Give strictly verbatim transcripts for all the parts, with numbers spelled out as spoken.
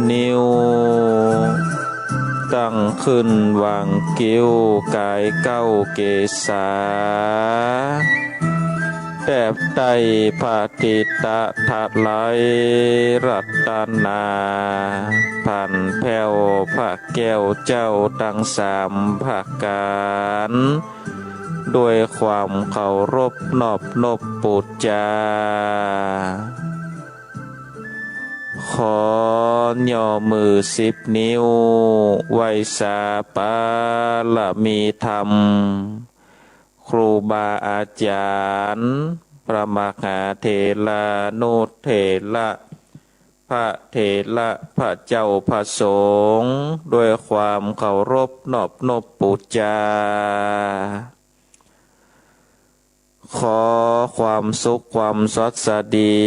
นิ้ว ตั้งขึ้นหว่างคิ้วก๋ายเก๊าเกศา แต๊บใต้พระทิตะทะไลรัตนา ผันแผ้วพระแก้วเจ้าตังสามประก๋าน ด้วยความเคารพนอบนบปู๋จา ขอย่อมือสิบนิ้ว ไหว้สาบารมีธรรม ครูบาอาจ๋ารย์ พระมหาเถรานุเถระ พระเถระ พระเจ้า พระสงฆ์ ด้วยความเคารพนอบนบปู๋จา ขอความสุขความสวัสดี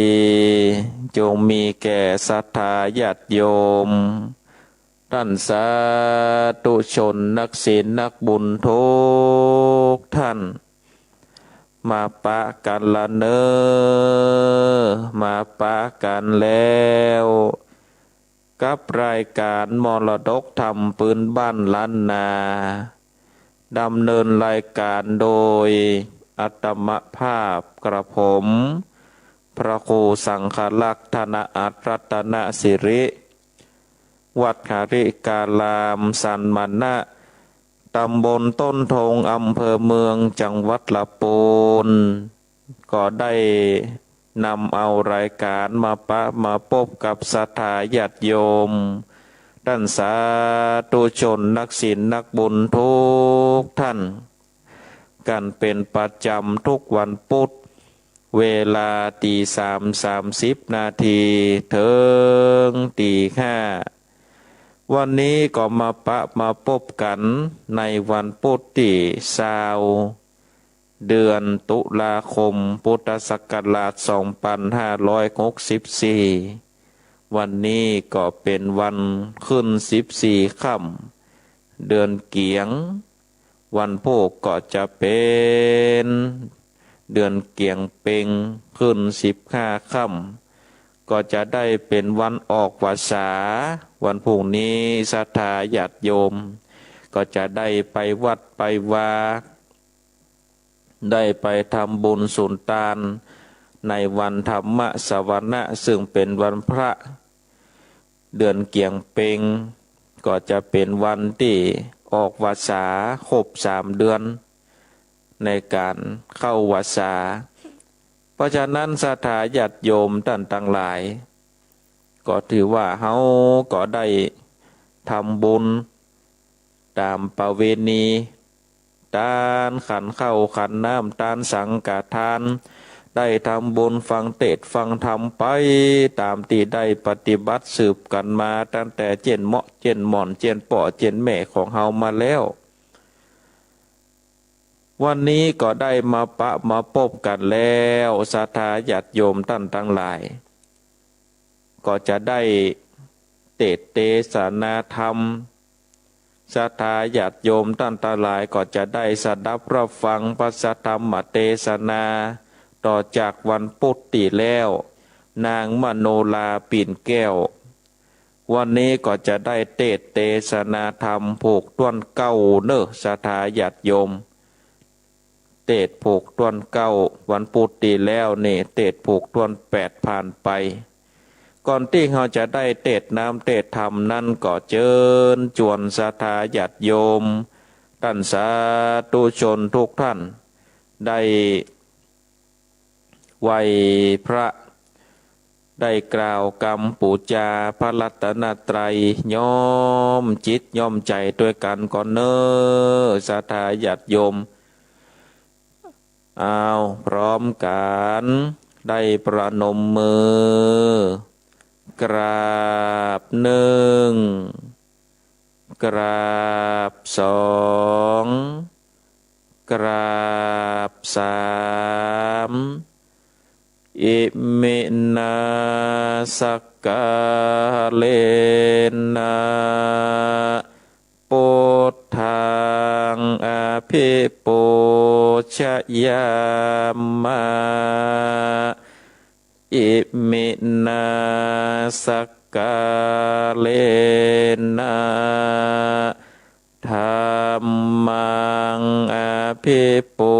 จงมีแก่ศรัทธาญาติโยม ต้านสาธุชนนักศีลนักบุญทุกท่าน มาปะกั๋นละเน่อ มาปะกั๋นแล้ว กับรายก๋านมรดกธรรมปื๊นบ้านล้านนา ดำเนินรายก๋านโดยอาตมาภาพกระผม พระครูสังฆรักษ์ ธนอัตรรัตนสิริ วัดหริการามสันมณะ ตำบลต้นธง อำเภอเมือง จังหวัดละปูน ก็ได้นำเอารายก๋านมาปะมาปบกับศรัทธาญาติโยม ต้านสาธุชนนักศีลนักบุญทุกท่าน กั๋นเป๋นประจ๋ำทุกวันปุ๊ธ เวลาตี๋สามสามสิบนาที เถิงตี๋ห้า วันนี้ก็มาปะมาปบกั๋นในวันปุ๊ธตี้ซาว เดือนตุลาคม พุทธศักราชสองปันห้าร้อยหกสิบสี่ วันนี้ก็เป๋นวันขึ้นสิบสี่ค่ำ เดือนเกี๋ยง วันพูกก็จะเป๋นเดือนเกี๋ยงเป็ง ขึ้นสิบห้าค่ำ ก็จะได้เป๋นวันออกพรรษา วันพูกนี้ศรัทธาญาติโยม ก็จะได้ไปวัดไปวา ได้ไปทำบุญสุนตาน ในวันธรรมสวนะ ซึ่งเป๋นวันพระ เดือนเกี๋ยงเป็ง ก็จะเป๋นวันตี้ออกพรรษาครบสามเดือน ในก๋านเข้าพรรษา เพราะฉะนั้นศรัทธาญาติโยมต้านตังหลาย ก็ถือว่าเฮาก็ได้ทำบุญต๋ามประเวณี ตานขันข้าวขันน้ำ ตานสังฆทาน ได้ทำบุญฟังเตสน์ฟังธรรมไป ต๋ามตี้ได้ปฏิบัติสืบกั๋นมาตั้งแต่เจ๊นเมาะเจ๊นหม่อน เจ๊นป้อเจ๊นแม่ของเฮามาแล้ว วันนี้ก็ได้มาปะมาปบกั๋นแล้ว ศรัทธาญาติโยมต้านตังหลาย ก็จะได้เตสน์เตสนาธรรม ศรัทธาญาติโยมต้านตังหลายก็จะได้สดับฮับฟังพระสัทธรรมเตสนา ต่อจากวันปุ๊ธตี้แล้ว นางมโนรา ปิ่นแก้ว วันนี้ก็จะได้เตสน์เตสนาธรรมผูกถ้วนเก๊าเน่อ ศรัทธาญาติโยม เตสน์ผูกถ้วนเก๊า วันปุ๊ธตี้แล้วนี่ เตสน์ผูกถ้วนแปดผ่านไป ก่อนตี้เฮาจะได้เตสน์น้ำเตสน์ธรรมนั้น ก็เจิญจวนศรัทธาญาติโยม ต้านสาธุชนทุกท่าน ได้ไหว้พระ ได้กล่าวกำปู๋จาพระรัตนตรัย ย้อมจิตย้อมใจ๋ตวยกั๋นก่อนเน่อ ศรัทธาญาติโยม อ้าว พร้อมกั๋น ได้ประนมมือ กราบหนึ่ง กราบสอง กราบสาม อิมินา สักกาเลนะ ปุทธัง อภิปูชยามะ อิมินา สัก กาเลนะ ธัมมัง อภิปู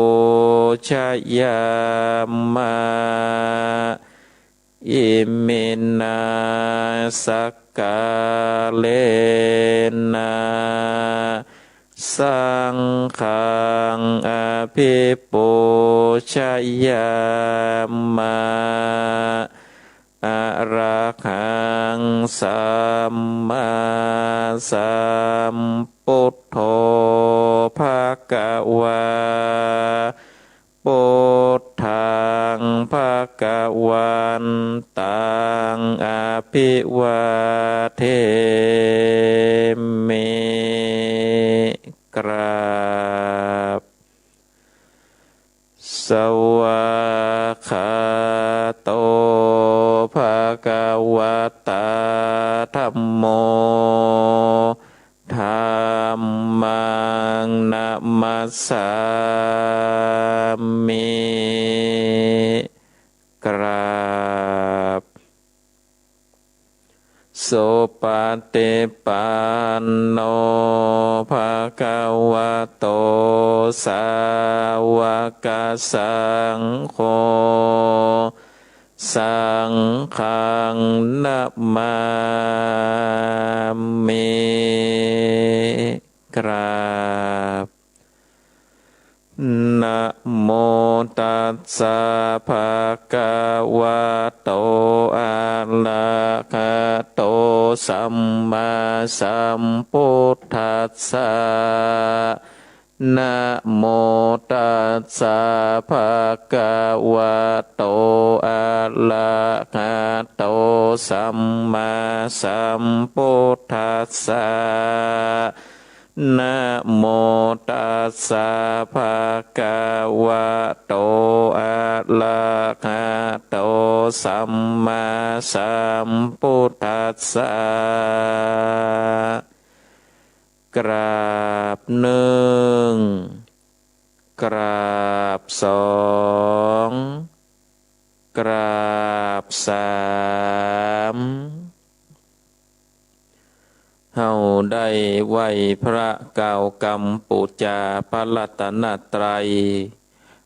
ชยามะ อิมินา สักกาเลนะ สังฆัง อภิปูชยามะ อะระหัง สัมมาสัมพุทโธ ภะคะวา พุทธัง ภะคะวันตัง อะภิวาเทมิ กราบ สวากขาโต ภะคะวะตา ธัมโม ธัมมัง นะมัสสามิ กราบ สุปฏิปันโน ภะคะวะโต สาวกสังโฆ สังฆัง นะมามิ กราบ นะโมตัสสะ ภะคะวะโต อะระหะโต สัมมาสัมพุทธัสสะ นะโมตัสสะ ภะคะวะโต อะระหะโต สัมมาสัมพุทธัสสะ นะโมตัสสะ ภะคะวะโต อะระหะโต สัมมาสัมพุทธัสสะ กราบหนึ่ง กราบสอง กราบสาม เฮาได้ไหว้พระกล่าวกำปู๋จาพระรัตนตรัย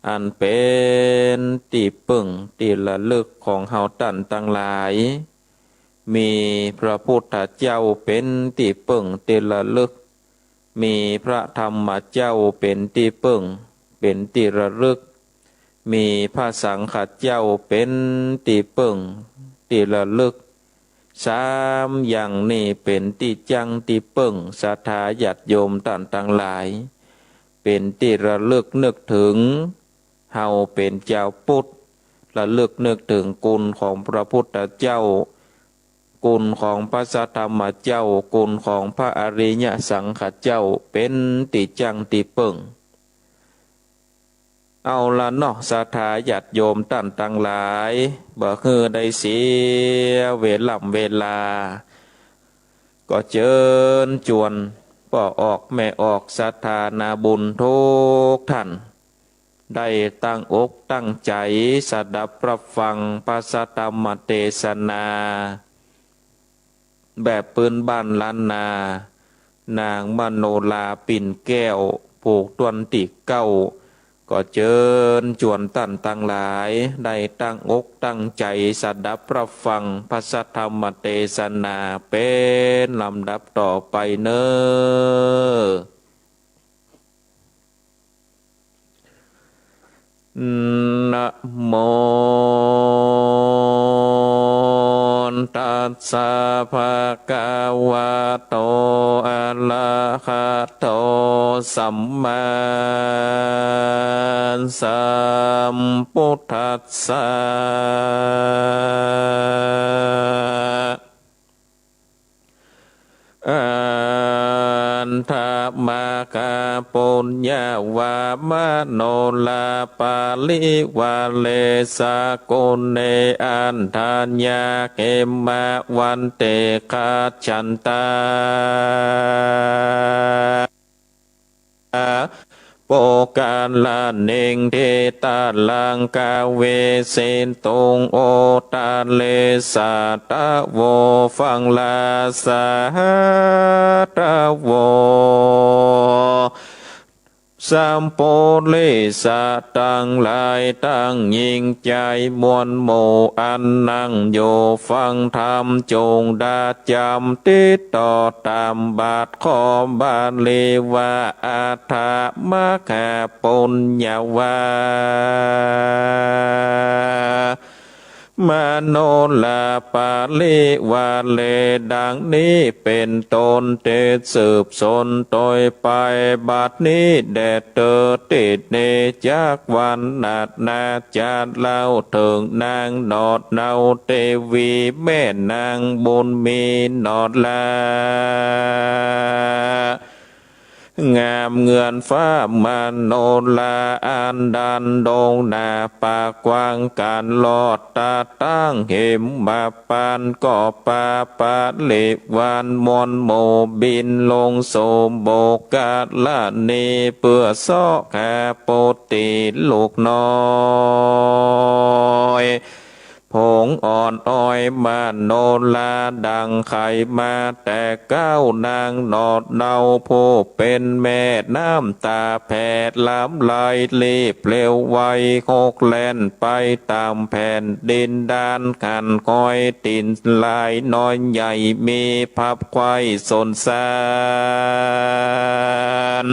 อันเป๋นตี้เปิ้งตี้ระลึกของเฮาต้านตังหลาย มีพระพุทธเจ้าเป๋นตี้เปิ้งตี้ระลึก มีพระธรรมเจ้าเป๋นตี้เปิ้ง เป๋นตี้ระลึก มีพระสังฆเจ้าเป๋นตี้เปิ้งตี้ระลึก สามอย่างนี้เป๋นตี้จั้งตี้เปิ้ง ศรัทธาญาติโยมต้านตังหลาย เป๋นตี้ระลึกนึกเถิง เฮาเป๋นจาวพุทธ ระลึกนึกเถิงคุณของพระพุทธเจ้า คุณของพระสัทธรรมเจ้า คุณของพระอริยสังฆเจ้า เป๋นตี้จั้งตี้เปิ้ง เอาละเนาะ ศรัทธาญาติโยมต้านตังหลาย บ่หื้อได้เสียเวล่ำเวลา ก็เจิญจวนป้อออกแม่ออกศรัทธานาบุญกู้ต้าน ได้ตั้งอกตั้งใจ๋สดับรับฟังพระสัทธรรมเตสนา แบบปื้นบ้านล้านนา นางมโนรา ปิ่นแก้ว ผู้ต้นตี้เก้า ก็เจิญจวนต้านตังหลาย ได้ตั้งอกตั้งใจ๋สดับรับฟังพระสัทธรรมเตสนาเป๋นลำดับต่อไปเน่อ นะโมตัสสะ ภะคะวะโต อะระหะโต สัมมาสัมพุทธัสสะ อัฏฐะมหาปุญญาวามโนราปาริวาเร สะกุณเณ อัฏฐะยา เขมะวันเต ขัจฉันตา ป โปกาละเณง เทตะลัง กาเวสิตุง โอตะเร สะตะโว ฟังราชาตะโว สัปปุริสะตังหลายตังยิ่งใจ๋ มวลหมู่อันนั่งอยู่ฟังธรรม จุ่งดาจ๋ำติดต่อต๋ามบาท ขอบาลีว่า อัฏฐมหาปุญญาวา มโนราปริวาเร ดังนี้เป๋นต้น เต สืบสนโตยไป บัดนี้แด่เตอ ติเต จักวันนัดนา จะเล่าเถิงนางหนอดเนา เตวีแม่นางบุญมีหนอดลา งามเหมือนฟ้า มโนราอันดำดงหนา ปากกว้างก๋านลอด ตาตั้งเหมมาปาน ก็ปาปริวารมวลหมู่บินลงสู่ โบกะละเณ เปื้อเซาะหาปุตติลูกน้อย ผงอ่อนอ้อย มโนราดังใค่มาแต่เก๊า นางหนอดเนาผู้เป๋นแม่ น้ำต๋าแผดหลามไหล รีบเร็วไว หกแล่นไปต๋ามแผ่นดิน ดานขันห้อยตี๋นลายน้อยใหญ่ มีพับไขว้สนสาร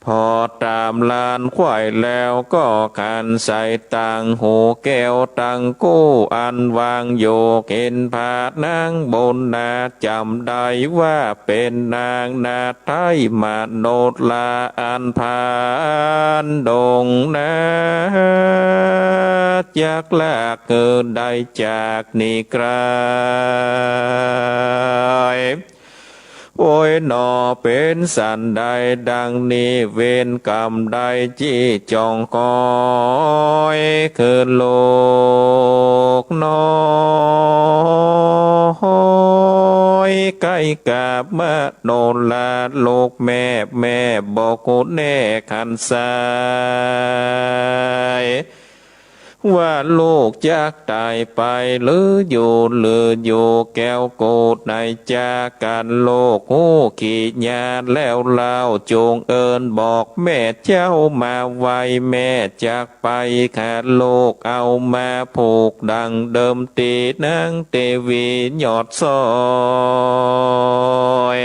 ผ่อต๋ามลานไขว้แล้ว ก็ขันใส่ต่างหูแก้วตังกู้ อันวางอยู่ เห็นผานางบุญนา จ๋ำได้ว่าเป๋นนางนาไทย มโนราอันผานดงนา จักลากหื้อได้จากนี้ไกล โอยหนอ เป๋นสันใดดังนี้ เวรกรรมใดจี้จ่องคอย คือลูกน้อย ใก้กราบมโนราลูกแม่ แม่บ่ฮู้แน่ขันไส้ ว่าลูกจักต๋ายไป หรืออยู่ หรืออยู่แก้วกูดในจากั๋น ลูกฮู้ขี้หยาดแล้วเล่า จุ่งเอิ้นบอกแม่เจ้ามาไว แม่จักไปหาลูกเอามาผูกดังเดิม ตี้นางเตวียอดซอย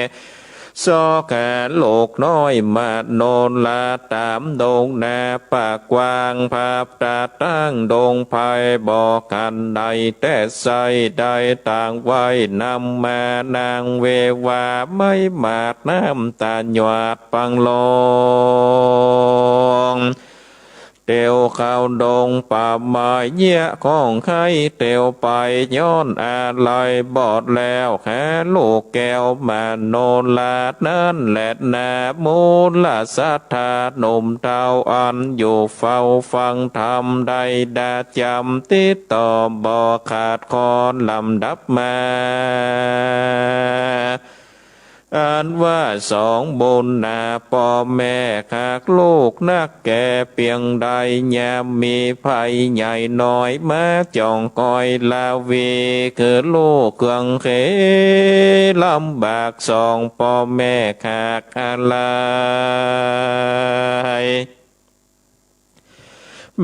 ซอกหาลูกน้อย มโนราต๋ามดงนา ปากกว้างพับตาตั้งดงไพร บ่ขันใดแต่ไส้ได้ต่างไว้ นำมานางเววา ไม้หมากน้ำต๋าหยาดปังลง เตียวเข้าดงป่าไม้เยียะของใค่ เตียวไปย้อนอาลัย บอดแล้วหาลูกแก้ว มโนรานั้นแลนา มูลศรัทธาหนุ่มเฒ่า อันอยู่เฝ้าฟังธรรม ได้ดาจ๋ำติดต่อบ่ขาดคอน ลำดับมา อันว่าสองบุญนา ป้อแม่ฮักลูกนัก แก่เปียงใดยามมีภัยใหญ่น้อย มาจ่องคอยลาวี คือลูกเคืองเขลำบาก สองป้อแม่ฮักอาลัย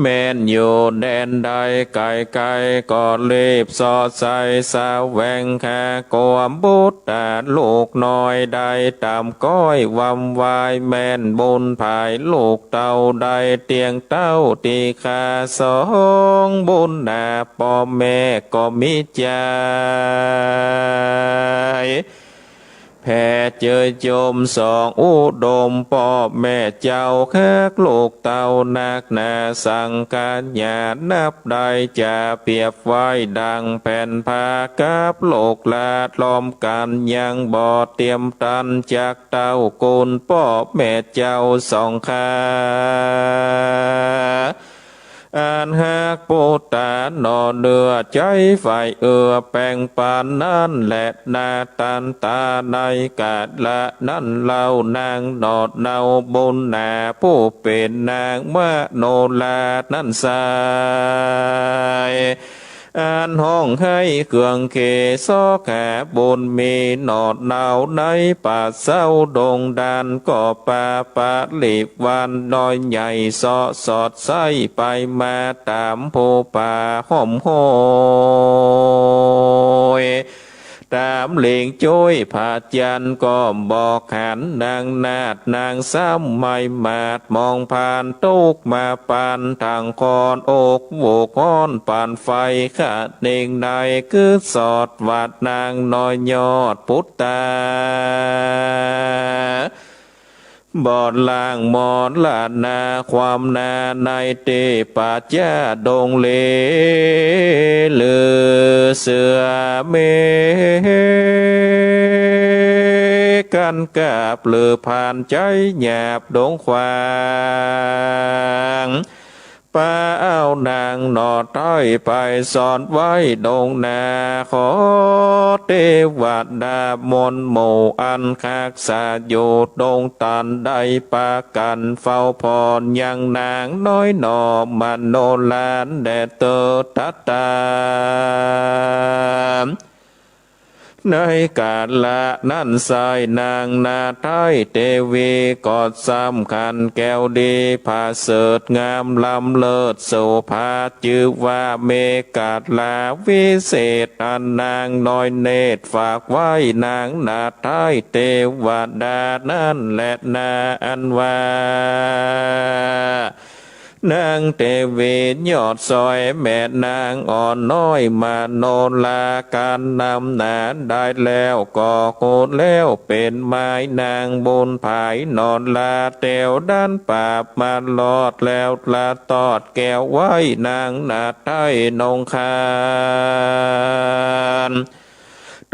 แม่นอยู่แดนใดไก๋ๆ ก็รีบสอดใส่แสวงหา ความบุตราลูกน้อยได้ต๋ามก้อยวำวาย แม่นบุญผายลูกเต้าได้เตียงเต้าตี้ข้า สองบุญนาป้อแม่ก็มีใจ๋ แผ่เจยจมสองอุดม ป้อแม่เจ้าฮักลูกเต้านักหนา สังขญานับได้จะเปรียบไว้ดังแผ่นผ้า กับลูกหลานล้อมกั๋นยังบ่เตียมตัน จักเต้ากุนป้อแม่เจ้าสองข้า อันฮักปุตตา หนอเนื้อใจ๋ใฝ่เอื้อแป๋งปันนั้นแลนา ตันตาในกาละนั้นเล่า นางหนอดเนาบุญนา ผู้เป๋นนางมโนรานั้นไส้ อันฮ้องไห้เคืองเขซอกหาบุญมี หนอดเนาในป่าเซาดงดาน ก็ปาปะริวารน้อยใหญ่ เซาะสอดใส้ไปมาต๋ามภูผาฮ่อมโฮย ต๋ามเหล่งจ้อยผาจันทร์ ก็บอกหันนางนาฏนางสามไม้หมาด มองผ่านตุ๊กข์มาปานถังคอน อกโวกฮ้อนปานไฟ ขะเน่งในกึ๊ดสอดหวาดนางน้อยยอดปุตตา บ่อนล่างมรณาความนาในเตปะจ้าดงเลเหลือเสือเมฆ กั๋นกาบเหลือผ่านใจ๋หยาบดงขวาง ปาเอานางหนอดไท้ไปซ่อนไว้ดงนา ขอเตวดามวลหมู่อันฮักษาอยู่ดงตัน ได้ปากั๋นเฝ้าผ่อนยังนางน้อยหนอมโนราแด่เติดตา ในกาละนั้นไส้นางนาฏไท้เตวีก็สำคัญแก้วดีผาเสริฐงามล้ำเลิศโสภา จื้อว่าเมขลาวิเศษ อันนางน้อยเนตรฝากไว้นางนาฏไท้เตวดานั้นแลนา อันว่า นางเตวียอดสอยแม่นางอ่อนน้อยมโนรา ก๋านนำหน้าได้แล้วก็ฮู้แล้วเป๋นไม้นางบุญผายหนอรา แต๋วดันปราบมารอดแล้วละตอดแก้วไว้นางนาฏไท้นงคาน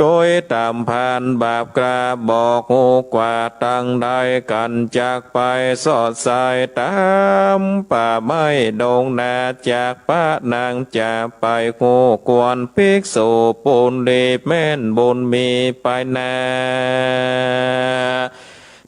โดยต๋ามพรานบาปกล้าบอกฮู้กว่าตังใด กั๋นจักไปสอดใส่ต๋ามป่าไม้ดงนา จักปะนางจะไปฮู้ควรภิกษุปุริแม่นบุญมีไปนา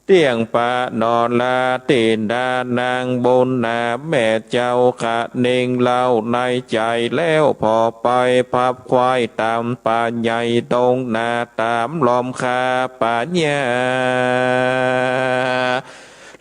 เตี้ยงปะหนอราติดานางบุญนาแม่เจ้าขะเน่งเล่าในใจ๋แล้ว ผ่อไปพับควายต๋ามป่าใหญ่ดงนา ต๋ามล้อมคาป่าหญ้า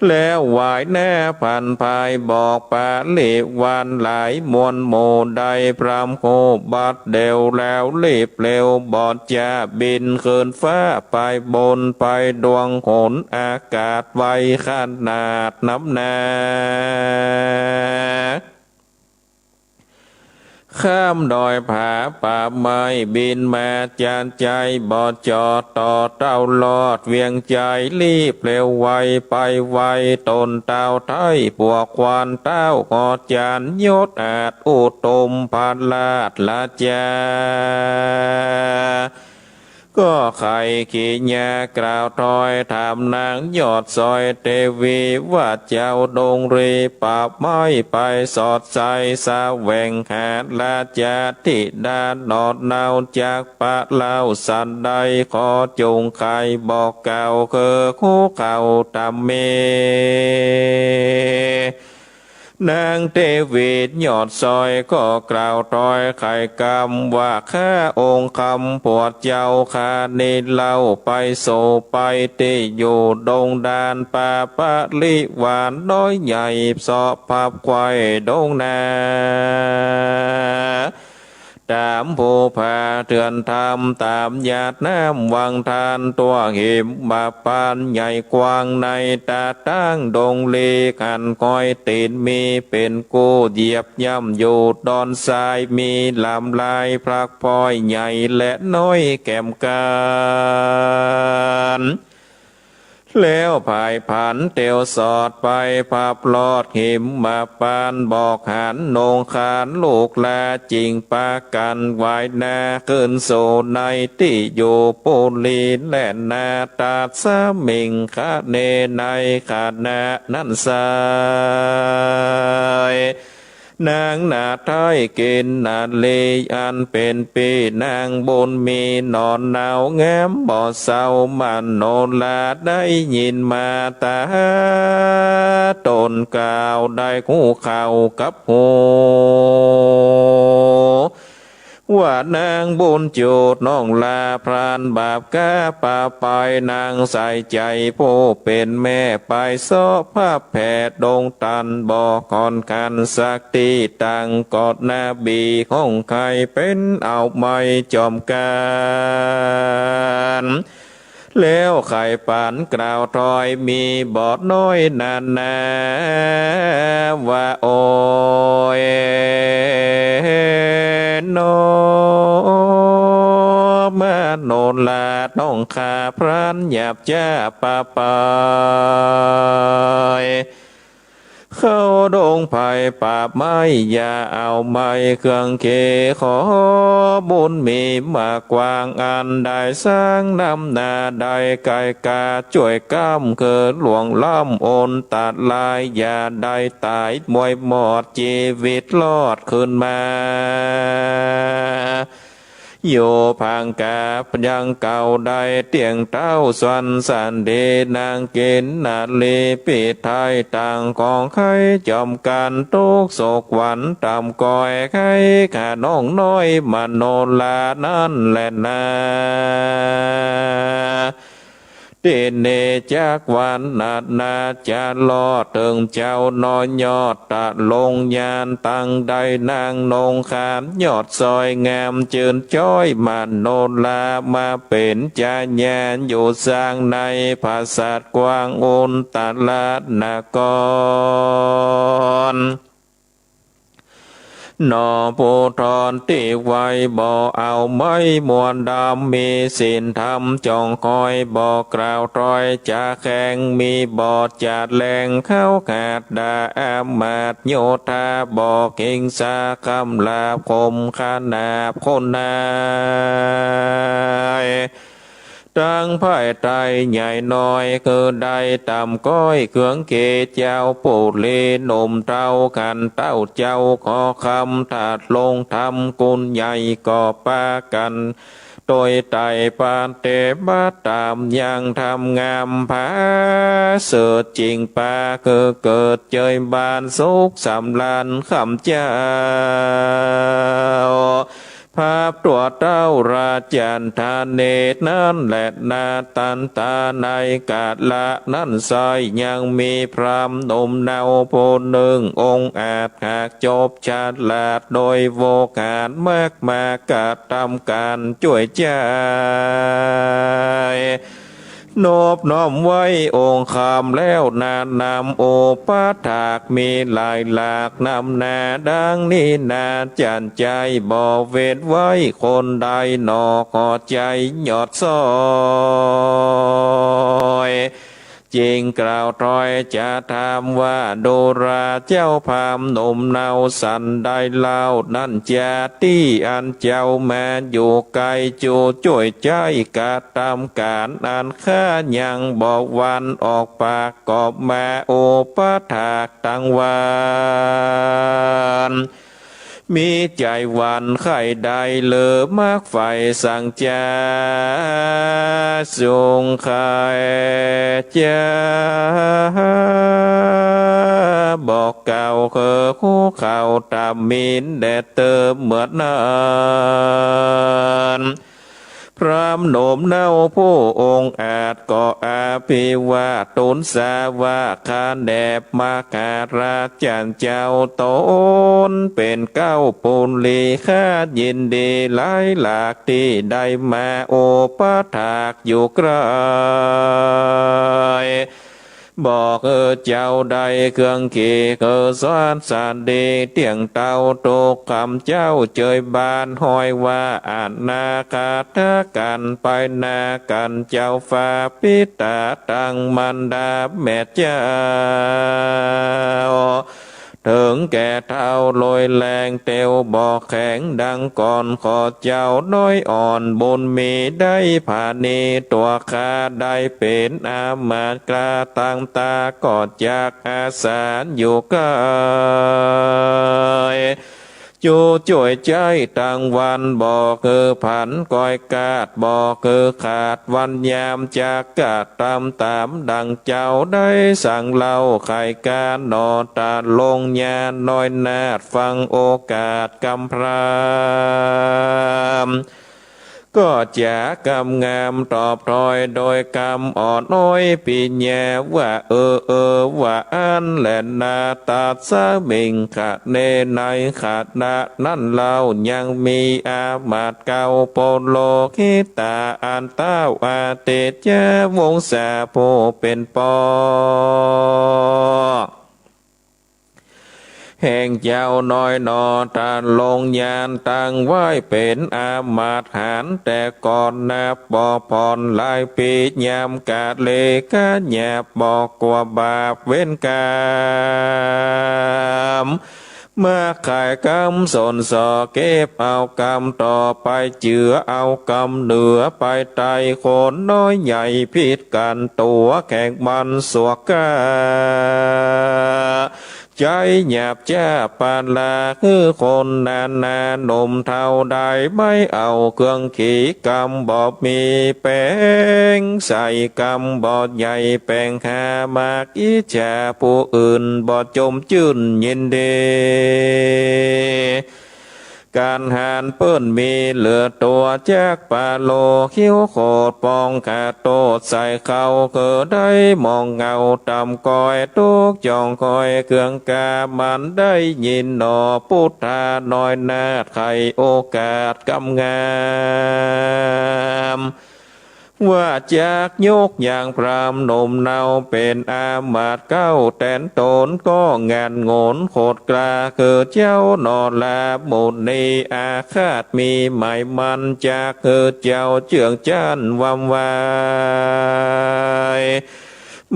แล้วไหว้หน้าผันพายบอกปริวารหลายมวลหมู่ ได้พร่ำฮู้บัดเดี๋ยวแล้วรีบเร็ว บ่จะบินขึ้นฟ้าไปบนไปดวงหนอากาศไวขนาดน้ำหนา ข้ามดอยผาป่าไม้บินมาจานใจ บ่จอดต่อเต้ารอดเวียงใจ๋ รีบเร็วไวไปไวตนเต้าไท้ปวกควานเต้าหอจานยศอาจอุตมพระราชราชา ก็ไขกิญญากล่าวถอยถามนางยอดสอยเตวีว่า เจ้าดงรีป่าไม้ไปสอดใส่แสวงหาราชธิดาหนอดเนาจักปะเล่าสันใด ขอจงไขบอกกล่าวคือฮู้เข้าต๋ามเม นางเตวียอดสอยก็กล่าวถอยไขกำว่า ข้าองค์คำผวดเจ้าข้านี้เล่าไปสู่ไปตี้อยู่ดงดานป่าปริวารน้อยใหญ่เซาะพับควายดงนา ต๋ามภูผาเถื่อนธรรมต๋ามหยาดน้ำวังทานตั๋วหิมมาปานใหญ่กว้างในต๋าตั้งดงลี หันก้อยตี๋นมีเป๋นกู้เหยียบย่ำอยู่ดอนทรายมีลำลายพลักพลอยใหญ่และน้อยแก่มกั๋น แล้วผายผันเตียวสอดไปพับลอดหิมมาปานบอกหันนงคานลูกลา จิ่งปากั๋นไหว้นาขึ้นสู่ในตี้อยู่ปุรีแลนา ตัสมิงคะเน ในขณะนั้นไส้ นางนาฏไท้กิณณารีอันเป๋นปี้นางบุญมี หนอนหนาวแง้มบ่เซา มโนราได้ยินมาต๋าต้นกล่าว ได้ฮู้ข่าวกับฮู้ ว่านางบุญจูดน้องลาพรานบาปกล้าปาไป นางใส่ใจ๋ผู้เป๋นแม่ไปเซาะพระแผดดงตัน บ่ค่อนคันสักตี้ ตังก็นาบีของใค่เป๋นเอาไม้จอมกั๋น แล้วใค่ปานกล่าวถ้อยมีบ่น้อยนานา ว่าโอยหนอ มโนราน้องข้าพรานหยาบจ๊าปาไป เข้าดงไผ่ป่าไม้ อย่าเอาไม้เครื่องเข ขอบุญมีมากว้าง อันได้สร้างน้ำนาได้ไก่กา จ้วยก้ำคือหลวงล้ำอนตราย อย่าได้ต๋ายมวยหมอด จีวิตรอดคืนมา อยู่ผางกายังเก่าได้เตี้ยงเต้า สวรรค์สันดีนางกิณณารี ปี้ไท้ต่างของใค่จอมกั๋น ตุ๊กข์โศกหวั่นต่ำก้อย ใค่ข้าน้องน้อยมโนรานั้นแลนา ตี้นี้จักหวั่นนักนา จะรอดเถิงเจ้าน้อยยอดตะลงยาน ตังได้นั่งนงขานยอดซอยงามจื้นจ้อย มโนรามาเป๋นจาญาอยู่สร้างในผาสัตว์กว้างอนตรานคร หนอผู้ทอนตี้ไวบ่เอาไม้มวลดำ มีศีลธรรมจ่องคอย บ่กล่าวถ้อยจ๋าแข็ง มีบ่จาดแหลงเข้าขาดด่าอามาตย์โยธา บ่คิงสาคำหลาบคมขนาบคนนาย ตังไพร่ไต้ใหญ่น้อย คือได้ต่ำก้อยเครื่องเข เจ้าปุรีหนุ่มเฒ่าขันเต้า เจ้าขอคำถาดลงธรรมกุณใหญ่ ก็ปากั๋นโตยไต่ปาเตบัตต๋ามยังธรรมงามผาเสริฐจิ่งปา คือเกิดเจยบานสุขสำราญคำเจ้า ภาพตั๋วเต้าราชันทเนตรนั้นแลนา ตันตาในกาละนั้นไส้ ยังมีพราหมณ์หนุ่มเนาผู้นึ่งองอาจหากจบฉลาดโดยโวหารมากมากระทำก๋านจ้วยใจ๊ นบน้อมไหว้องค์คำแล้วนา นำอุปถากมีหลายหลากนำนา ดังนี้นา จันไจ้บ่เว้นไว้คนใดหนอ ขอใจ๊ยอดซ้อย จิ่งกล่าวถ้อยจะถามว่า ดูราเจ้าพราหมณ์หนุ่มเนา สันใดเล่านั้นจา ตี้อันเจ้ามาอยู่ใก้ จูจ้วยใจ๊กระทำก๋านอันข้ายังบ่หวั่นออกปาก ก็มาอุปถากตังวา มีใจ๋หวั่นใค่ได้เหลือมากใฝ่สังจา สุงใค่จา บอกเก่าคือฮู้เข้าต๋ามมีนแดดเติมเหมือนนั้น พราหมณ์หนุ่มเนาผู้องอาจก็อภิวาททูลสาว่า ข้าแด่มหาราชันเจ้า ต๋นเป๋นเก๊าปุรี ข้ายินดีหลายหลากตี้ได้มาอุปถากอยู่ใก้ บอกเออเจ้าได้เครื่องเข คือสวรรค์สันดีเตี้ยงเต้า ตุ๊กข์คำเจ้าเจยบานห้อยว่า อนาคตกั๋นไปนากั๋น เจ้าฟ้าปิตาตังมารดาแม่เจ้า เถิงแก่เฒ่าโรยแรงเตียวบ่แข็งดังก่อน ขอเจ้าน้อยอ่อนบุญมีได้ผาณี ตั๋วข้าได้เป๋นอามาตย์กล้า ตังต๋าก็จักอาสาอยู่ใก้ จู้จ้วยใจ๊ตังวัน บ่หื้อผันก้อยกาด บ่หื้อขาดวันยาม จักกระตำต๋ามดั่งเจ้าได้สั่งเล่า ใค่กาหนอ ต๋าลงญาน้อยนาฏ ฟังโอกาสกำพร้า ก็จ๋ากำงามตอบถ้อย โดยกำอ่อนอ้อยปิญญา ว่าเออเออ ว่าอั้นแลนา ตัสมิงขะเณ ในขณะนั้นเล่า ยังมีอามาตย์เก่า ปุโรหิตะอันเต้า อาทิตยวงศาผู้เป๋นป้อ แห่งเจ้าน้อยหนอ ต๋าลงญาณตั้งไว้เป๋นอามาตย์ หาญแต่ก่อนนับบ่ผ่อนหลายปี๋ ยามกาเลขะหยาบ บ่กั๋วบาปเวรก๋รรม มาใค่กำสนส่อ เก็บเอากำต่อไปเจือ เอากำเหนือไปไต้ คนน้อยใหญ่ผิดกั๋น ตั๋วแข่งมันสวกก๋า ใจ๊หยาบจ๊าปาลา คือคนนานาหนุ่มเฒ่า ได้ไม้เอาเครื่องขี กำบ่มีแป๋งใส่ กำบ่ใหญ่แป๋งหา มักอิจฉาผู้อื่น บ่จมจื้นยินดี ก๋านหาญเปิ้นมีเหลือตั๋ว จักปะโลหิ้วโขด ปองขะโตษใส่เขา คือได้มองเงาต่ำก้อย ตุ๊กจ่องคอยเครื่องกา มันได้ยินหนอ ปุทธาน้อยนาฏ ใค่โอกาสกำงาม ว่าจักยกอย่างพราหมณ์หนุ่มเนา เป๋นอามาตย์เก๊าแต๋นต๋น ก็งันโงนโขดกล้า คือเจ้าหนอลามุนี อาฆาตมีหมายมัน จักคือเจ้าเจื้องจั้นวำวาย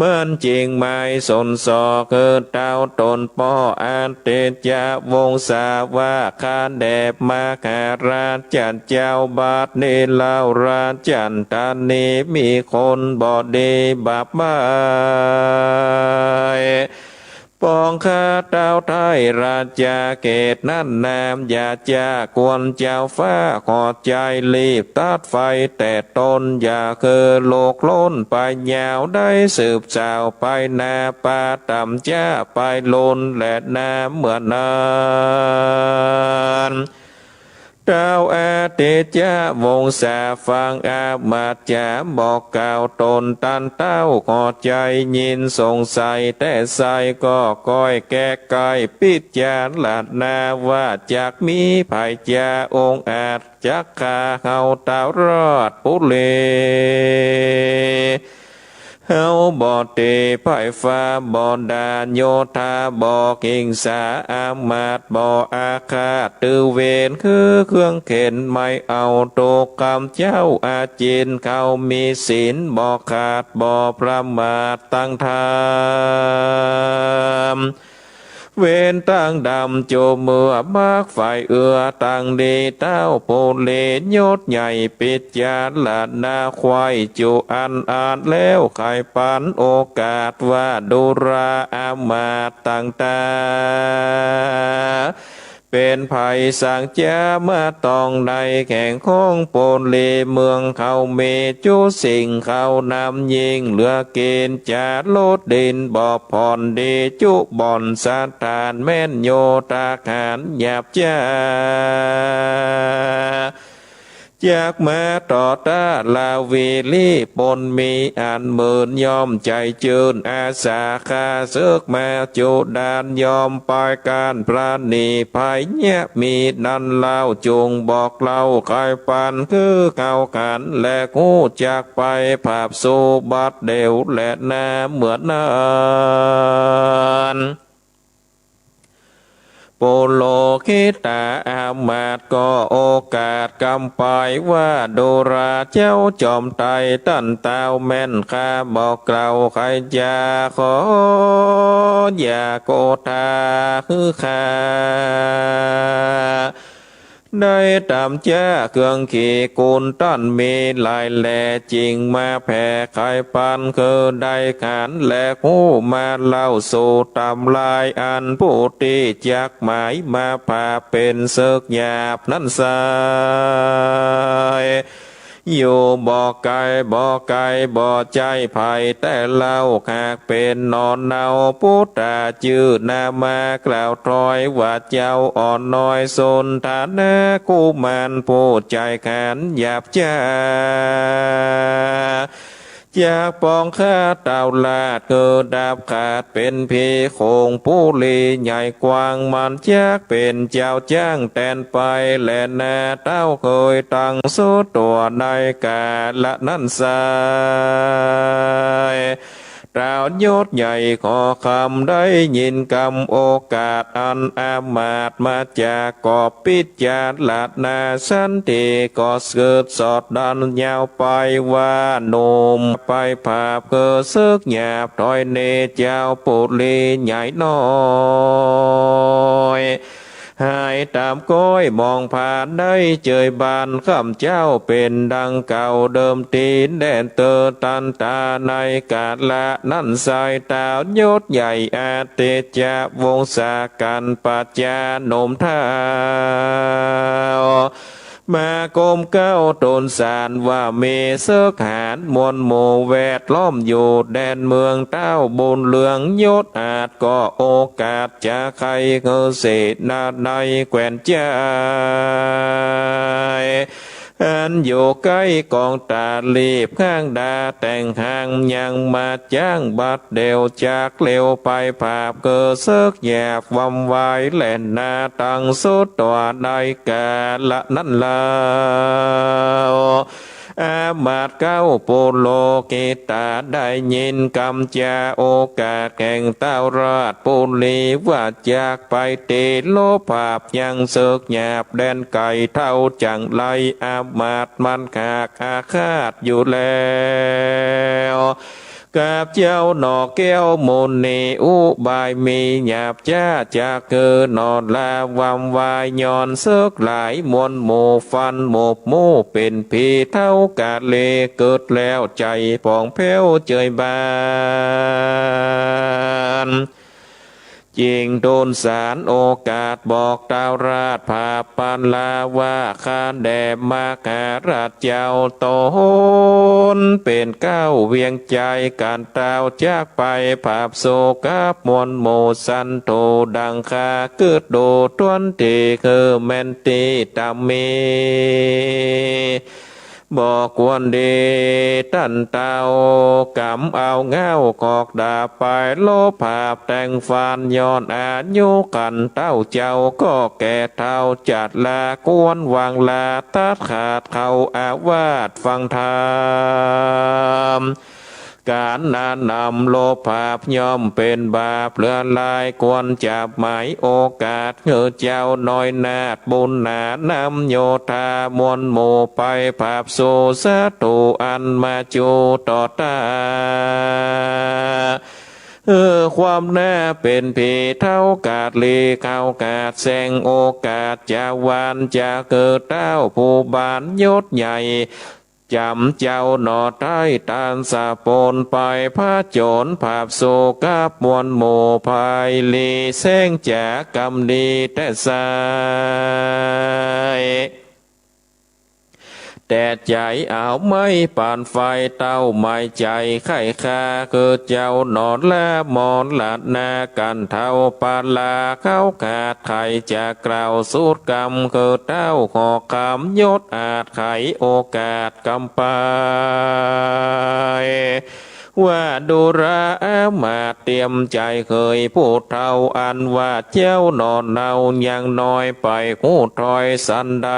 มันจึงหมายสนส่อ คือเต้าต๋นป้อ อาทิตยวงศา ว่าข้าแด่มหาราชันเจ้า บัดนี้เล่าราชันทานี มีคนบ่ดีบาปไม้ ปองข้าเต้าไท้ราชาเขตนั้นนาม อย่าจ๊ากวนเจ้าฟ้า ขอใจ๋รีบตัดไฟแตดต๋น อย่าคือลุกล้นไปยาว ได้สืบสาวไปนา ปาต่ำจ๊าไปลุนแลนา เมื่อนั้น เต้าอาทิตยวงศา ฟังอามาตย์จ๋าบอกกล่าวต๋น ตันเต้าขอใจ๋ยิน สงสัยแต๊ใส่ ก็ก้อยแกะไขพิจารณา ว่าจักมีใผจ๋าองอาจ จักฆ่าเฮาเต้าราชบุรี เฮาบ่ตี ไพร่ฟ้าบ่ด่า โยธาบ่หิงสา อามาตย์บ่อาฆาต ตื้อเวรคือเครื่องเข็ญ ไม้เอาตุ๊กกำเจ้า อาจิณเขามีศีล บ่ขาดบ่ประมาทตังธรรม เว้นตังดำ จุ่มเมื่อมากไฟเอื้อตังดี เต้าปุรียศใหญ่ พิจารณาไขว้จุอันอาจแล้ว ใค่ปันโอกาสว่าดูราอามาตย์ตังตา เป๋นใผสังจ๋ามาต้องในแขวงของปุรี เมืองเขามีจุสิ่งเขานำยิ่งเหลือกิ๋น จ๋าลดดินบ่ผ่อนดีจุบ่อนสถาน แม่นโยธาหารหยาบจ๊า จักมาต่อต้าลาวีลี ปนมีอันหมื่นย่อมใจ๋จื้น อาสาข้าศึกมาจุดาน ย่อมปายก๋านปราณี ไผเยียะมีนั้นเล่า จุ่งบอกเล่าไขปัน คือเขาขันและฮู้จักไป ผาบสู่บัดเดี่ยวแลนา เมื่อนั้น ปุโรหิตาอามาตย์ก็โอกาสกำไป ว่าดูราเจ้าจอมไตรัย ตันเต้าแม่นข้าบอกเกล่าวไขจ๋า ขออย่าโกธาหื้อข้า ได้ต๋ามจ๊าเกื้องเข กุณต้านมีหลายแล จึงมาแผ่ไขปัน คือได้หันแลฮู้มาเล่าสู่ต๋ามลาย อันผู้ตี้จักหมายมาผาบเป๋นเสิกหยาบนั้นไซร้ อยู่บ่ไกลบ่ไกล บ่ใจ้ใผแต๊เล่า หากเป๋นหนอนเนา ปุตตะจื้อนามากล่าวถ้อยว่า เจ้าอ่อนน้อยสุนทนากุมาร ผู้ใจ๋หันหยาบจ๊า จักปองข้าเต้าราช คือดับขาดเป๋นผีโขงปุรีใหญ่กว้าง มันจักเป๋นเจ้าจ๊างแตนไปแลนา เต้าเฮยตังสุดตั๋วในกาละนั้นไซร้ เต้ายศใหญ่ขอคำได้ยินกำ โอกาสอันอามาตย์มาจากกอบปิจารณาสันติ ก็สืบสอดดันยาวไปว่า หนุ่มไปผาบคือเสิกหยาบ ถอยเน่เจ้าปุรีใหญ่น้อย หายต๋ามก้อยมองผ่านได้เจยบาน ข้าพเจ้าเป๋นดังเก่าเดิมทีแดนเตอ ตันตาในกาละนั้นไซร้ เต้ายศใหญ่อาทิตย์จะวงศากันปัจจาหนุ่มเฒ่า มาก้มเกล้าตูนสารว่า มีเสิกหาญมวลหมู่แวดล้อมอยู่แดนเมือง เต้าบุญเรืองยศอาจ ก็โอกาสจะใค่หื้อเสนาในแคว้นใจ๊ อันอยู่ใก้กองตาลีบข้างดา แต่งหางยังมาจ๊างบัดเดี่ยว จักเร็วไปผาบคือเสิกหยาบวำวายแลนา ตังสุดตั๋วในกาละนั้นเล่า อามาตย์เกล้าปุโรหิตา ได้ยินกำจาโอกาสแห่งเต้าราชปุรี ว่าจักไปตีโลภาพยังเสิกหยาบแดนไก๋เต้าจั่งไร อามาตย์มันหากอาฆาตอยู่แล้ว กับเจ้าหน่อแก้วมณี อุบายมีหยาบจ๊า จักหื้อหน่อลาวำวาย ย้อนเสิกหลายมวลหมู่ฟันหมบหมู่ เป๋นผีเฒ่ากาเล เกิดแล้วใจ๋ผ่องแผ้วเจยบาน จึงตูนสารโอกาสบอกเต้าราชผาบปาลาว่า ข้าแด่มหาราชเจ้า ตนเป๋นเกล้าเวียงใจ๋ ก๋านเต้าจักไปผาบสู่กับมวลหมู่ศัตรู ดังข้ากึ๊ดดูต๋วนตี้ คือแม่นตี้ต๋ามมี บ่ควรดี ต้านเต้ากำเอาเง้าขอกดาบไปโลภาพแต่งฟัน ย้อนอายุขันเต้าเจ้าก็แก่เฒ่า จัดลาควรวางลาตัดขาดเข้าอาวาสฟังธรรม ก๋านหน้านำโลภาพย่อมเป๋นบาปเหลือหลาย ควรจับหมายโอกาสหื้อเจ้าน้อยนาฏบุญหนานำโยธามวลหมู่ไปผาบสู่ศัตรูอันมาจูต่อต้าน เออ ความหน้าเป๋นผีเฒ่ากาลี เข้าขาดแสงโอกาสจะหวาน จะหื้อเต้าผู้บานยศใหญ่ จ๋ำเจ้าหน่อไท้ตานสะปนไปผจญผาบสู่กับมวลหมู่ภัยลี แสงจ๋ากำดีแต๊ไซร้ แต่ใจ๋เอาไม้ปานไฟ เต้าไม้ใจ๋ไข้ฆ่า คือเจ้าหน่อละมรณากั๋นเฒ่าปาลา เข้าขาดไขจะกล่าวสุดกำ คือเต้าขอคำยศอาจไขโอกาสกำไป ว่าดูราอามาตย์เตรียมใจ๋เฮยผู้เฒ่า อันว่าเจ้าหน่อเนายังน้อยไปฮู้ถ้อยสันใด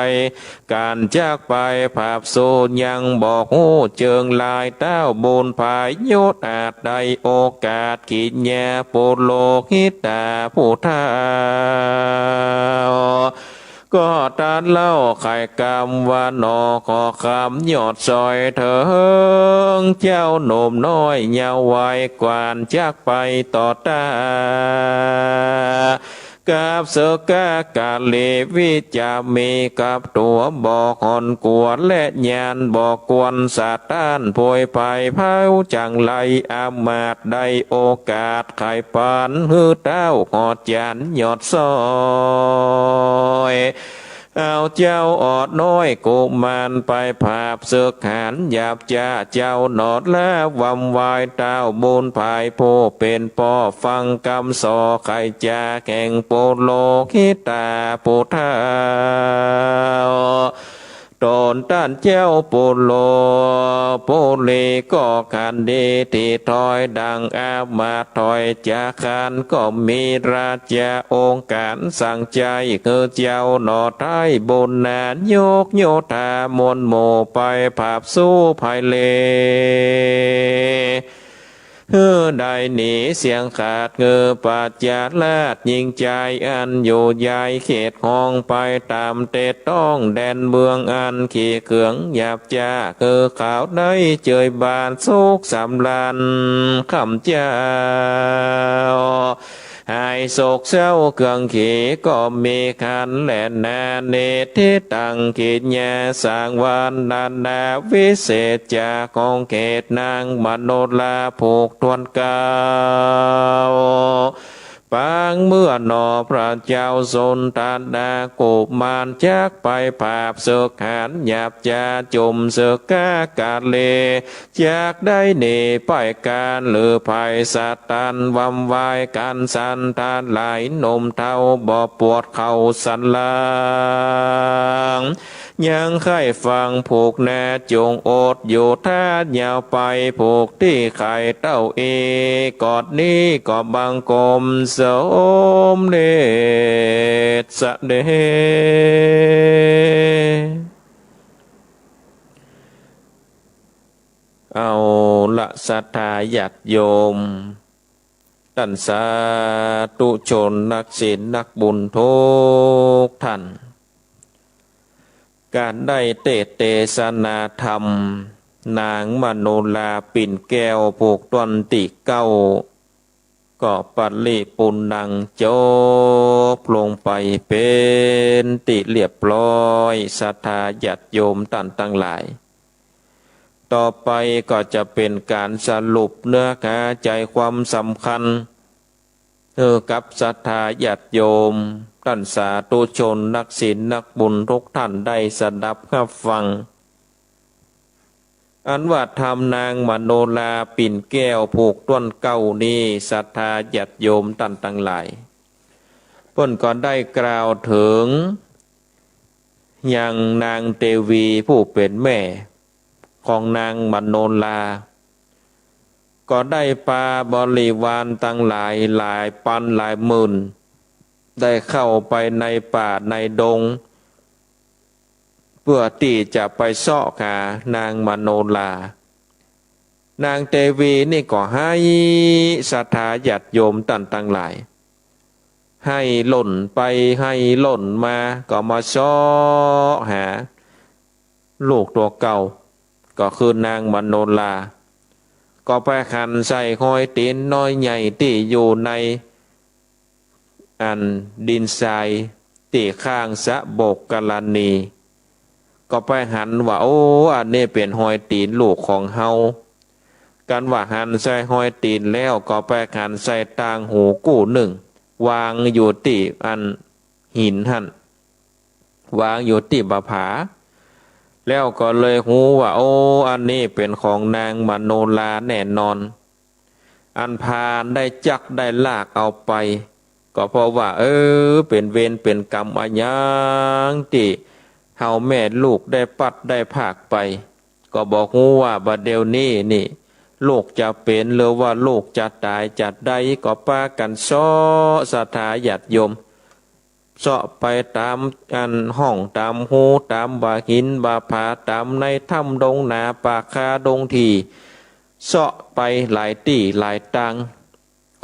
ก๋านจักไปผาบสู่ยังบ่ฮู้เจิงลาย เต้าบุญผายยศอาจได้โอกาสกิญญาปุโรหิตาผู้เฒ่า ก็ตรัสเล่าไขกำว่าหน่อขอคำยอดซอยเถิง เจ้าหนุ่มน้อยเยาว์วัยกวานจักไปต่อต้าน กับเสิกกะกะเลวิจะมีกับตั๋วบ่ห่อนกั๋ว และญาณบ่ควรสะต้าน โผยภัยเผาจังไร อำมาตย์ได้โอกาส ใค่ปานหื้อเต้าหอดจานยอดซ้อย เอาเจ้าออดน้อยกุมารไปผาบเสิกหาญหยาบจ๊า เจ้าหนอลาวำวายเต้าบุญภาย ผู้เป๋นป้อฟังกำสอ ใค่จ๋าแห่งปุโรหิตาผู้เฒ่า ต๋นต้านเจ้าปุโร ปุรีก็ขันดีตี้ถอยดังอามาตย์ถอยจากคาน ก็มีราชาองค์การสั่งใจ๊ คือเจ้าหนอไท้บุญนายกโยธามวลหมู่ไปผาบสู้ภายเล หื้อได้หนีเสียงขาด เงือปัจจาราชญิงจายอันอยู่ยายเขตห้อง ไปต๋ามเตะต้องแดนเมืองอันขี้เคืองหยาบจ๊า คือเขาได้เจยบานสุขสำราญคำเจ้า หายโศกเศร้าเครื่องขีก็มีคันแลนา เนติตังกิจญาสังวรรณนา วิเศษจ๋าของเขตนางมโนราผูกถ้วนเกล้า ปางเมื่อหนอพระเจ้าสุนทรนากุมาร จักไปผาบเสิกหาญหยาบจ๊า จุมเสิกกะกะเล จักได้หนีไปกาล หรือภัยสะต้านวำวายกั๋นสันทานหลาย หนุ่มเฒ่าบ่ปวดเข่าสันหลัง ยังใค่ฟังผูกนา จงอดอยู่ถ้ายาวไป ผูกตี้ไข่เต้าเอก กอดนี้ก็บังคมสมเด็จเสด็จ เอาละศรัทธาญาติโยม ต้านสาธุชนนักศีลนักบุญทุกท่าน ก๋านได้เตสน์เตสนาธรรม นางมโนราปิ่นแก้วผูกถ้วนตี้เก้า ก็ปริปูรณ์ังจบลงไปเป๋นตี้เรียบร้อย ศรัทธาญาติโยมต้านตังหลาย ต่อไปก็จะเป๋นก๋านสรุปเนื้อหาใจ๋ความสำคัญ หื้อกับศรัทธาญาติโยม ต้านสาธุชนนักศีลนักบุญทุกท่านได้สดับฮับฟัง อันว่าธรรมนางมโนราปิ่นแก้วผูกถ้วนเกล้านี้ ศรัทธาญาติโยมต้านตังหลาย เปิ้นก็ได้กล่าวเถิง ยังนางเตวีผู้เป๋นแม่ของนางมโนรา ก็ได้ปาบริวารตังหลายหลายปันหลายหมื่น ได้เข้าไปในป่าในดง เปื้อตี้จะไปเซาะหานางมโนรา นางเตวีนี่ก็ไห้ ศรัทธาญาติโยมต้านตังหลาย ไห้ล่นไปไห้ล่นมา ก็มาเซาะหาลูกตั๋วเก่า ก็คือนางมโนรา ก็ไปหันใส่ฮอยตี๋นน้อยใหญ่ตี้อยู่ใน อันดินทรายตี้ข้างสระโบกกรณี ก็ไปหันว่า โอ้ อันนี้เป๋นฮอยตี๋นลูกของเฮา กันว่าหันใส่ฮอยตี๋นแล้ว ก็ไปหันใส่ต่างหูกู้นึ่ง วางอยู่ตี้อันหินหั้น วางอยู่ตี้บ่าผา แล้วก็เลยฮู้ว่า โอ้ อันนี้เป๋นของนางมโนราแน่นอน อันพรานได้จักได้ลากเอาไป ก็เพราะว่า เออ เป๋นเวรเป๋นกรรมอะหยังตี้เฮาแม่ลูกได้พลัดได้พรากไป ก็บ่ฮู้ว่าบ่าเดี่ยวนี้นี่ ลูกจะเป๋นหรือว่าลูกจะต๋ายจะใด ก็ปากั๋นเซาะ ศรัทธาญาติโยม เซาะไปต๋ามอันฮ่องต๋ามฮูต๋ามบ่าหินบ่าผาต๋ามในถ้ำดงนาป่าคาดงถี่ เซาะไปหลายตี้หลายตาง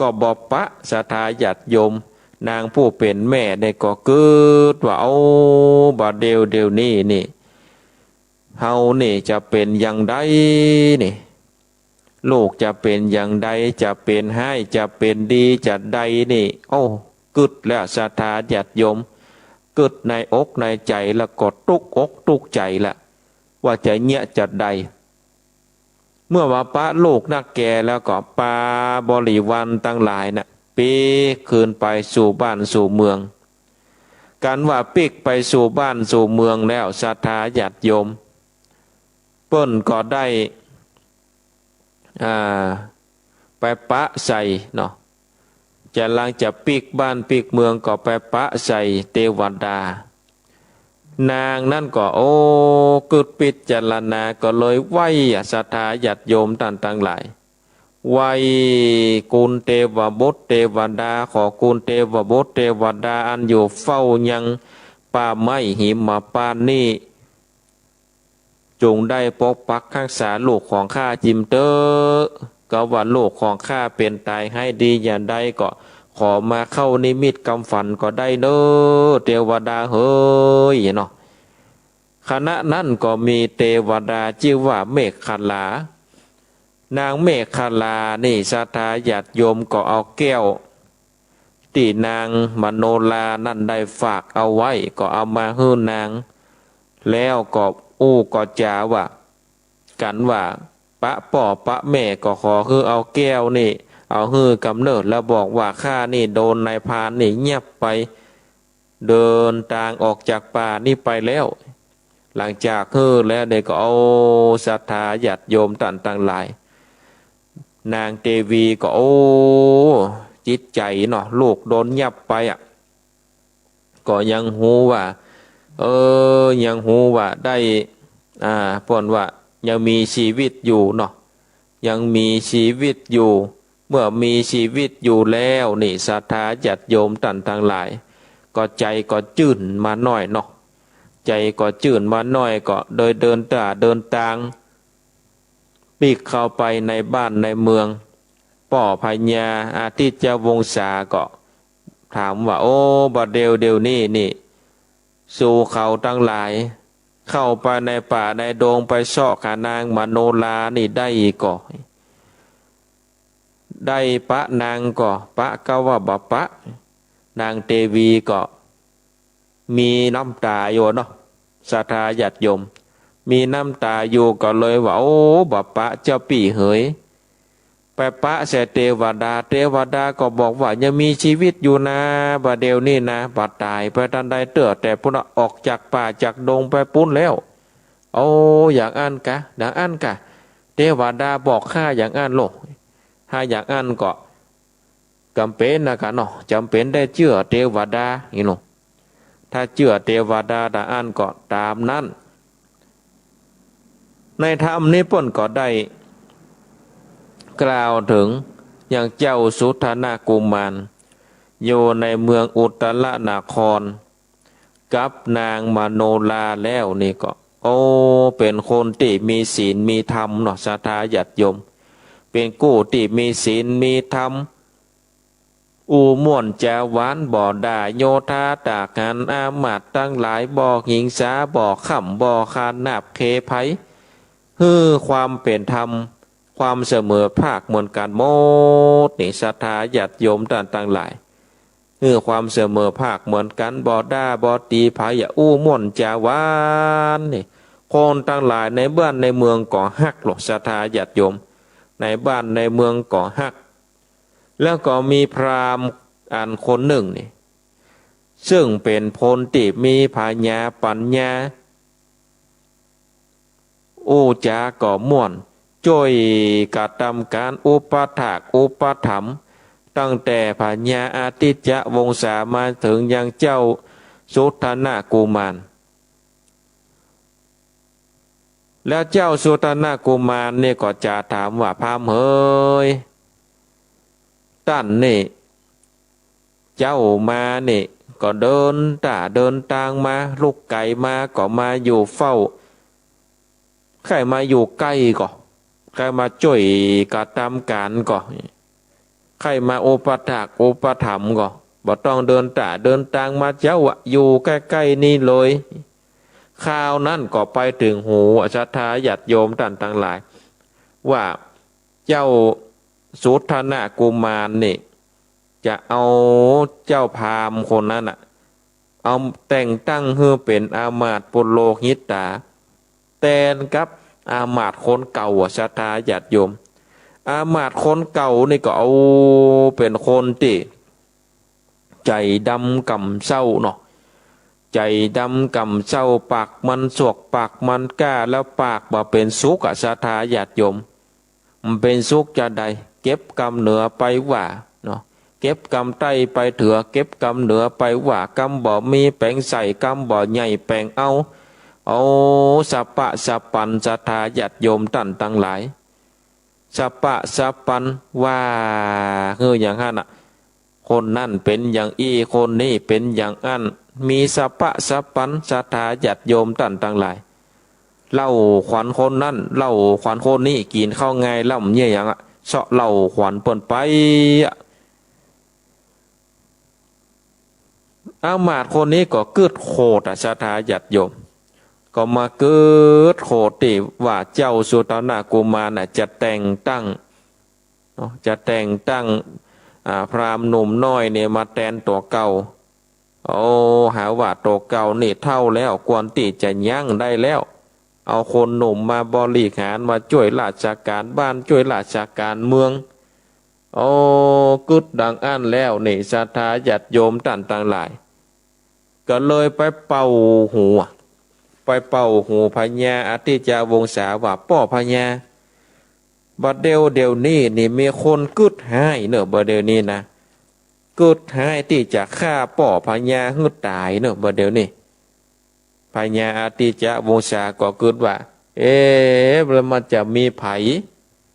ก็บ่ปะ ศรัทธาญาติโยม นางผู้เป๋นแม่นี่ก็กึ๊ดว่า โอ้ บ่าเดี่ยวเดี่ยวนี้นี่ เฮานี่จะเป๋นอย่างใดนี่ ลูกจะเป๋นอย่างใด จะเป๋นฮ้าย จะเป๋นดี จะใดนี่ โอ้ กึ๊ดแล้วศรัทธาญาติโยม กึ๊ดในอกในใจ๋แล้วก็ตุ๊กอกตุ๊กใจ๋ละ ว่าจะเยียะจะใด เมื่อว่าปะลูกนักแก่แล้วก็ปาบริวารตังหลายน่ะ ปิ๊กคืนไปสู่บ้านสู่เมือง กันว่าปิ๊กไปสู่บ้านสู่เมืองแล้วศรัทธาญาติโยม เปิ้นก็ได้ อ่า ไปปะใส่เนาะ จะหลังจะปิ๊กบ้านปิ๊กเมืองก็ไปปะใส่เตวดา นางนั้นก็ โอ้ กึ๊ดพิจารณาก็เลยไหว้อะศรัทธาญาติโยมต้านตังหลาย ไหว้คุณเตวบุตรเตวดา ขอคุณเตวบุตรเตวดาอันอยู่เฝ้ายังป่าไม้หิมพานต์นี้ จงได้ปกปักฮักษาลูกของข้าจิมเต๊อะ กาว่าลูกของข้าเป๋นต๋ายฮ้ายดีอย่างใดก็ขอมาเข้านิมิตกำฝันก็ได้เต๊อะ เตวดาเหยเนาะ ขณะนั้นก็มีเตวดาจื้อว่าเมขลา นางเมขลานี่ศรัทธาญาติโยมก็เอาแก้วตี้นางมโนรานั้นได้ฝากเอาไว้ก็เอามาหื้อนาง แล้วก็อู้ก็จ๋าว่า กั๋นว่าปะป้อปะแม่ก็ขอหื้อเอาแก้วนี่ เอาหื้อกำเนิด แล้วบอกว่าข้านี่โดนนายพรานนี่เยียบไป เดินตางออกจากป่านี้ไปแล้ว หลังจากหื้อแล้วเนี่ยก็ โอ้ ศรัทธาญาติโยมต้านตังหลาย นางเตวีก็ โอ้ จิตใจ๋เนาะ ลูกโดนเยียบไปอะ ก็ยังฮู้ว่า เออ ยังฮู้ว่าได้ อ่า เปิ้นว่ายังมีชีวิตอยู่เนาะ ยังมีชีวิตอยู่ เมื่อมีชีวิตอยู่แล้วนี่ ศรัทธาญาติโยมต้านตังหลาย ก็ใจ๋ก็จื้นมาหน้อยเนาะ ใจ๋ก็จื้นมาหน้อย ก็เลยเดินต๋าเดินตาง ปิ๊กเข้าไปในบ้านในเมือง ป้อพญาอาทิตยวงศาก็ถามว่า โอ้ บ่าเดี่ยวเดี่ยวนี้นี่ สูเขาตังหลาย เข้าไปในป่าในดงไปเซาะหานางมโนรานี่ได้ก่อ ได้ปะนางก่อ ปะกาว่าบ่ปะ นางเตวีก็มีน้ำต๋าอยู่เนาะ ศรัทธาญาติโยม มีน้ำต๋าอยู่ก็เลยว่า โอ้ บ่ปะเจ้าปี้เหย ไปปะใส่เตวดา เตวดาก็บอกว่ายังมีชีวิตอยู่นา บ่าเดี่ยวนี้นา บ่ต๋ายไปตันใดเตื้อ แต่ปุ้นออกจากป่าจากดงไปปุ้นแล้ว โอ้ อย่างอั้นกา อย่างอั้นกา เตวดาบอกข้าอย่างอั้นโลก ถ้าอย่างอั้นก็จ๋ำเป๋นนะกาเนาะ จ๋ำเป๋นได้เจื้อเตวดานี่เนาะ ถ้าเจื้อเตวดาต๋าอั้นก็ต๋ามนั้น ในธรรมนี้เปิ้นก็ได้กล่าวเถิงยังเจ้าสุทัณณกุมาร อยู่ในเมืองอุตตรนคร กับนางมโนราแล้วนี่ก็ โอ้ เป๋นคนตี้มีศีลมีธรรมเนาะ ศรัทธาญาติโยม เป๋นกู้ตี้มีศีลมีธรรม อู้ม่วนจาหวาน บ่ด่าโยธาตากหัน อามาตย์ตังหลาย บ่หิงสา บ่ค่ำบ่คาน นาบเขไผ หื้อความเป๋นธรรม ความเสมอภาคเหมือนกั๋นหมดนี่ ศรัทธาญาติโยมต้านตังหลาย หื้อความเสมอภาคเหมือนกั๋น บ่ด่าบ่ตี๋ไผ อู้ม่วนจาหวานนี่ คนตังหลายในบ้านในเมืองก็ฮักโลก ศรัทธาญาติโยม ในบ้านในเมืองก็ฮัก แล้วก็มีพราหมณ์อันคนนึ่งนี่ ซึ่งเป๋นคนตี้มีผญาปั๋ญญา อู้จาก็ม่วน จ้วยกระตำก๋านอุปถากอุปถัมภ์ ตั้งแต่พญาอาทิตยวงศามาเถิงยังเจ้าสุทัณณกุมาร แล้วเจ้าสุทัณณกุมารนี่ก็จะถามว่า พราหมณ์เหย ต้านนี่ เจ้ามานี่ก็เดินต๋าเดินตางมา ลุกไก๋มาก็มาอยู่เฝ้า ใค่มาอยู่ใก้ก็ ใค่มาจ้วยกระตำก๋านก็ ใค่มาอุปถากอุปถัมภ์ก็ บ่ต้องเดินต๋าเดินตางมาเจ้าอะ อยู่ใก้ๆ นี่เลย คราวนั้นก็ไปเถิงหูศรัทธาญาติโยมต้านตังหลาย ว่าเจ้าสุทัณณกุมารนี่ จะเอาเจ้าพราหมณ์คนนั้นน่ะ เอาแต่งตั้งหื้อเป๋นอามาตย์ปุโรหิตา แตนกับอามาตย์คนเก่าอะ ศรัทธาญาติโยม อามาตย์คนเก่านี่ก็เอาเป๋นคนตี้ ใจ๋ดำก่ำเซ้าเนาะ ใจ๋ดำก่ำเซ้า ปากมันสวก ปากมันก้า แล้วปากบ่เป๋นสุขอะ ศรัทธาญาติโยม บ่เป๋นสุขจาใด เก็บกำเหนือไปว่าเนาะ เก็บกำใต้ไปเถือ เก็บกำเหนือไปว่า กำบ่มีแป๋งใส่ กำบ่ใหญ่แป๋งเอา เอาสะปะสะปัน ศรัทธาญาติโยมต้านตังหลาย สะปะสะปันว่า หื้ออย่างหั้นน่ะ คนนั้นเป๋นอย่างอี้ คนนี้เป๋นอย่างอั้น มีสะปะสะปัน ศรัทธาญาติโยมต้านตังหลาย เล่าขวัญคนนั้น เล่าขวัญคนนี้ กิ๋นข้าวงายล้ำเยียะหยังอะ เซาะเล่าขวัญเปิ้นไปอะ อามาตย์คนนี้ก็กึ๊ดโขดอะ ศรัทธาญาติโยม ก็มากึ๊ดโขดตี้ว่าเจ้าสุทัศนกุมารน่ะจะแต่งตั้งเนาะ จะแต่งตั้ง อ่า พราหมณ์หนุ่มน้อยเนี่ยมาแตนตั๋วเก่า โอ้ หาว่าตั๋วเก่านี่เฒ่าแล้ว ควรตี้จะยั้งได้แล้ว เอาคนหนุ่มมาบริหาร มาจ้วยราชก๋านบ้าน จ้วยราชก๋านเมือง โอ้ กึ๊ดดังอั้นแล้วนี่ ศรัทธาญาติโยมต้านตังหลาย ก็เลยไปเป่าหูอะ ไปเป่าหูพญาอทิจจวงศาว่า ป้อพญา บ่าเดี่ยว เดี่ยวนี้นี่มีคนกึ๊ดฮ้ายเนาะ บ่าเดี่ยวนี้นะ กึ๊ดฮ้ายตี้จะฆ่าป้อพญาหื้อต๋ายเนาะ บ่าเดี่ยวนี้ พญาอทิจจวงศาก็กึ๊ดว่า เอ๊ะ แล้วมันจะมีใผ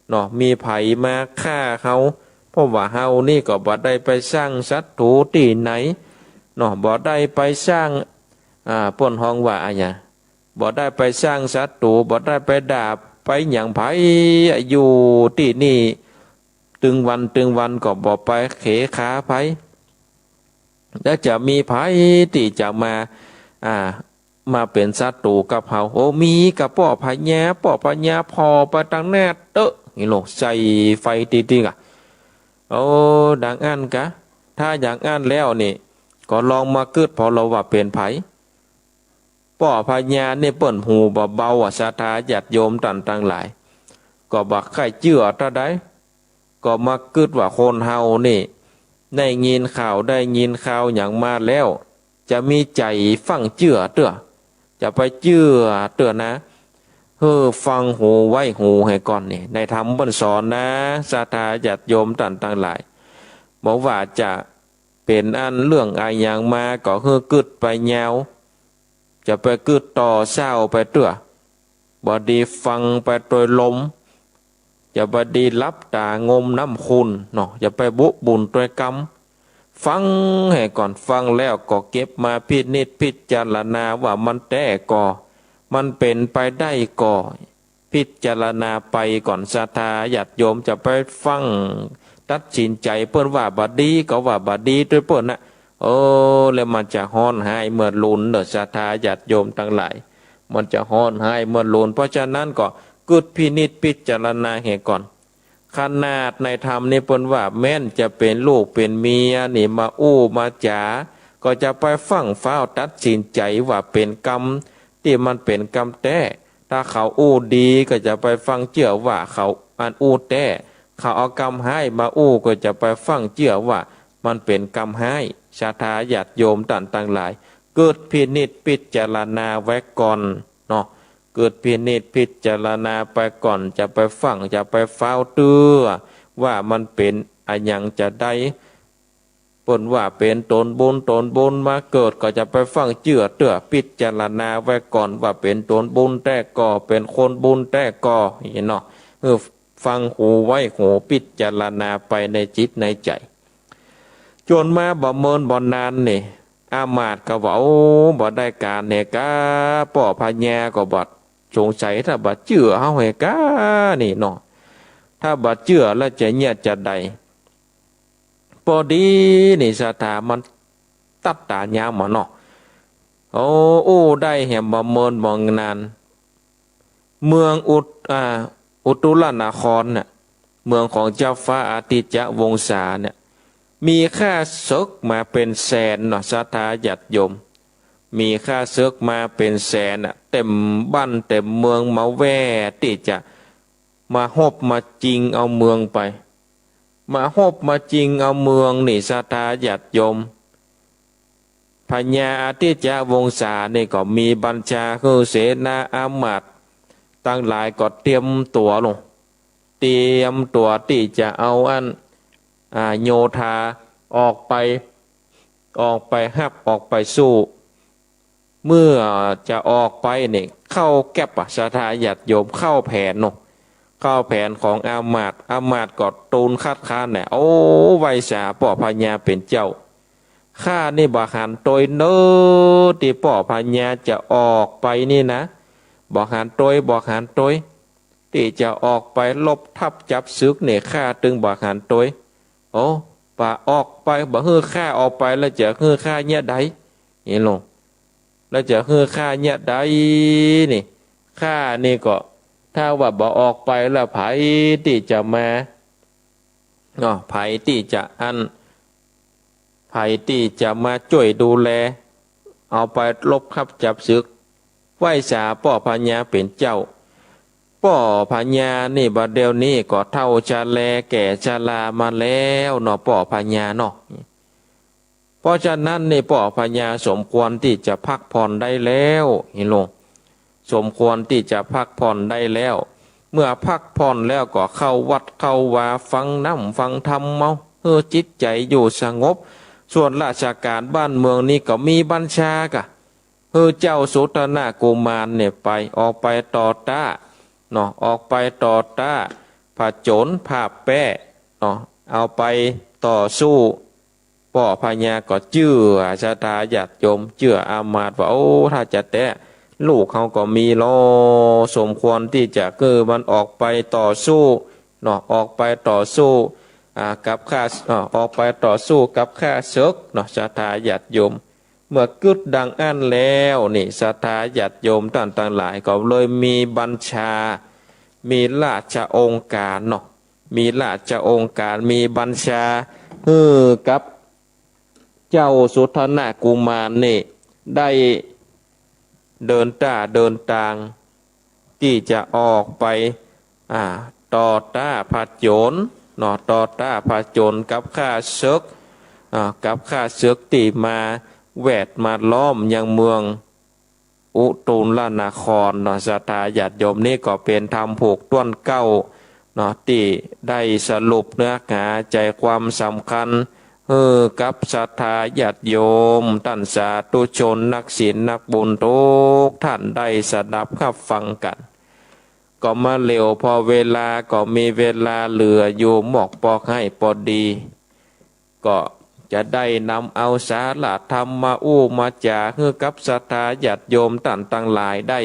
เนาะ มีใผมาฆ่าเฮา เพราะว่าเฮานี่ก็บ่ได้ไปสร้างศัตรูตี้ไหนเนาะ บ่ได้ไปสร้าง อ่า เปิ้นฮ้องว่าอะหยัง บ่ได้ไปสร้างศัตรู บ่ได้ไปด่าไปหยังใผ อยู่ตี้นี่ตึงวันตึงวัน ก็บ่ไปเขขาใผ แล้วจะมีใผตี้จะมา อ่า มาเป๋นศัตรูกับเฮา โอ้ มีก่าป้อพญา ป้อพญาผ่อไปตางหน้าเต๊อะ นี่โล ใส่ไฟติ๊กๆ อะ โอ้ ดังอั้นกา ถ้าอย่างอั้นแล้วนี่ ก็ลองมากึ๊ดผ่อเล่าว่าเป๋นใผ ป้อพญานี่เปิ้นหูบ่เบาอะ ศรัทธาญาติโยมต้านตังหลาย ก็บ่ใค่เจื้อเต้าใด ก็มากึ๊ดว่าคนเฮานี่ ได้ยินข่าว ได้ยินข่าวหยังมาแล้ว จะมีใจ๋ฟั่งเจื้อเตื้อ จะไปเจื้อเตื้อนะ หื้อฟังหูไว้หูหื้อก่อนนี่ ในธรรมเปิ้นสอนนะ ศรัทธาญาติโยมต้านตังหลาย บ่ว่าจะเป๋นอันเรื่องอะหยังมา ก็หื้อกึ๊ดไปยาว จะไปกึ๊ดต่อเศร้าไปเตื้อ บ่ดีฟังไปโตยลม จะบ่ดีหลับตางมน้ำขุ่นเนาะ จะไปบุบุญโตยกำ ฟังหื้อก่อน ฟังแล้วก็เก็บมาพินิจพิจารณาว่ามันแต๊ก่อ มันเป๋นไปได้ก่อ พิจารณาไปก่อน ศรัทธาญาติโยม จะไปฟั่งตัดสินใจ๋ เปิ้นว่าบ่ดีก็ว่าบ่ดีโตยเปิ้นนะ โอ้ แล้วมันจะฮ้อนฮ้ายเมินลูนเนาะ ศรัทธาญาติโยมตังหลาย มันจะฮ้อนฮ้ายเมินลูน เพราะฉะนั้นก็กึ๊ดพินิจพิจารณาหื้อก่อน ขนาดในธรรมนี่เปิ้นว่าแม้นจะเป๋นลูกเป๋นเมียนี่มาอู้มาจ๋า ก็จะไปฟั่งฟ้าวตัดสินใจ๋ว่าเป๋นกำตี้มันเป๋นกำแต๊ ถ้าเขาอู้ดีก็จะไปฟั่งเจื้อว่าเขาอันอู้แต๊ เขาเอากำฮ้ายมาอู้ก็จะไปฟั่งเจื้อว่ามันเป๋นกำฮ้าย ศรัทธาญาติโยมต้านตังหลาย กึ๊ดพินิจพิจารณาไว้ก่อนเนาะ กึ๊ดพินิจพิจารณาไปก่อน จะไปฟั่ง จะไปฟ้าวเตื้อ ว่ามันเป๋นอะหยังจาใด เปิ้นว่าเป๋นตนบุญ ตนบุญมาเกิด ก็จะไปฟั่งเจื้อเตื้อ พิจารณาไว้ก่อนว่าเป๋นตนบุญแต๊ก่อ เป๋นคนบุญแต๊ก่อ นี่เนาะ หื้อฟังหูไว้หู พิจารณาไปในจิตในใจ๋ จ๋นมาบ่เมินบ่นานนี่ อามาตย์ก็ว่า โอ้ บ่ได้ก๋านแหกา ป้อพญาก็บ่สงสัย ถ้าบ่เจื้อเฮาแหกานี่เนาะ ถ้าบ่เจื้อแล้วจะเยียะจาใด ปอดีนี่ศรัทธามันตัดต๋ายามมาเนาะ โอ้ อู้ได้แหมบ่เมินบ่นาน เมืองอุต อ่า อุตุรนครเนี่ย เมืองของเจ้าฟ้าอทิจจวงศาเนี่ย มีข้าเสิกมาเป๋นแสนเนาะ ศรัทธาญาติโยม มีข้าเสิกมาเป๋นแสนน่ะ เต๋มบ้านเต๋มเมืองมาแว่ตี้จะมาฮบมาจิงเอาเมืองไป มาฮบมาจิงเอาเมืองนี่ ศรัทธาญาติโยม พญาอทิจจวงศานี่ก็มีบัญชาหื้อเสนาอามาตย์ตังหลายก็เตรียมตั๋วลง เตรียมตั๋วตี้จะเอาอัน อ่า โยธาออกไป ออกไปฮับ ออกไปสู้ เมื่อจะออกไปนี่ เข้าแก๊ปอะ ศรัทธาญาติโยม เข้าแผนเนาะ เข้าแผนของอามาตย์ อามาตย์ก็ตูนคัดค้านแหละ โอ้ ไหว้สาป้อพญาเป๋นเจ้า ข้านี่บ่หันตวยเน่อ ตี้ป้อพญาจะออกไปนี่นะ บ่หันตวย บ่หันตวย ตี้จะออกไปรบทัพจับศึกนี่ ข้าตึงบ่หันตวย โอ้ บ่ออกไป บ่หื้อข้าออกไป แล้วจะหื้อข้าเยียะใด นี่ลง แล้วจะหื้อข้าเยียะใดนี่ ข้านี่ก็ ถ้าว่าบ่ออกไปแล้ว ใผตี้จะมา เนาะ ใผตี้จะอัน ใผตี้จะมาจ้วยดูแล เอาไปรบทัพจับศึก ไหว้สาป้อพญาเป๋นเจ้า ป้อพญานี่บ่าเดี่ยวนี้ก็เฒ่าชะแลแก่ชรามาแล้วเนาะ ป้อพญาเนาะ เพราะฉะนั้นนี่ป้อพญาสมควรตี้จะพักผ่อนได้แล้ว นี่ลง สมควรตี้จะพักผ่อนได้แล้ว เมื่อพักผ่อนแล้วก็เข้าวัดเข้าวา ฟังน้ำฟังธรรมเมา หื้อจิตใจ๋อยู่สงบ ส่วนราชก๋านบ้านเมืองนี่ก็มีบัญชากะ หื้อเจ้าสุทัณณกุมารเนี่ยไป ออกไปต่อต้า เนาะ ออกไปต่อต้า ผจญผาบแป้ เนาะ เอาไปต่อสู้ ป้อพญาก็เจื้อ ศรัทธาญาติโยม เจื้ออามาตย์ว่า โอ้ ถ้าจะแต๊ ลูกเฮาก็มีลอ สมควรตี้จะหื้อมันออกไปต่อสู้ เนาะ ออกไปต่อสู้ อ่า กับข้า อ่า ออกไปต่อสู้กับข้าเสิก เนาะ ศรัทธาญาติโยม เมื่อกึ๊ดดังอั้นแล้วนี่ ศรัทธาญาติโยมต้านตังหลาย ก็เลยมีบัญชา มีราชองค์การเนาะ มีราชองค์การ มีบัญชา หื้อกับเจ้าสุทัณณกุมารนี่ ได้เดินต้าเดินตาง ตี้จะออกไป อ่า ต่อต้าผจญ เนาะ ต่อต้าผจญกับข้าเสิก อ่า กับข้าเสิกตี้มาแวดมาล้อมยังเมืองอุตูลนครเนาะ ศรัทธาญาติโยม นี่ก็เป๋นธรรมผูกต้วนเก๊าเนาะ ตี้ได้สรุปเนื้อหาใจ๋ความสำคัญ หื้อกับศรัทธาญาติโยม ต้านสาธุชนนักศีลนักบุญกู้ต้านได้สดับฮับฟังกั๋น ก็มาเหลียวพอเวลาก็มีเวลาเหลืออยู่หมอกปอกไห้ปอดี ก็จะได้นำเอาสาระธรรมมาอู้มาจ๋าหื้อกับศรัทธาญาติโยมต้านตังหลายได้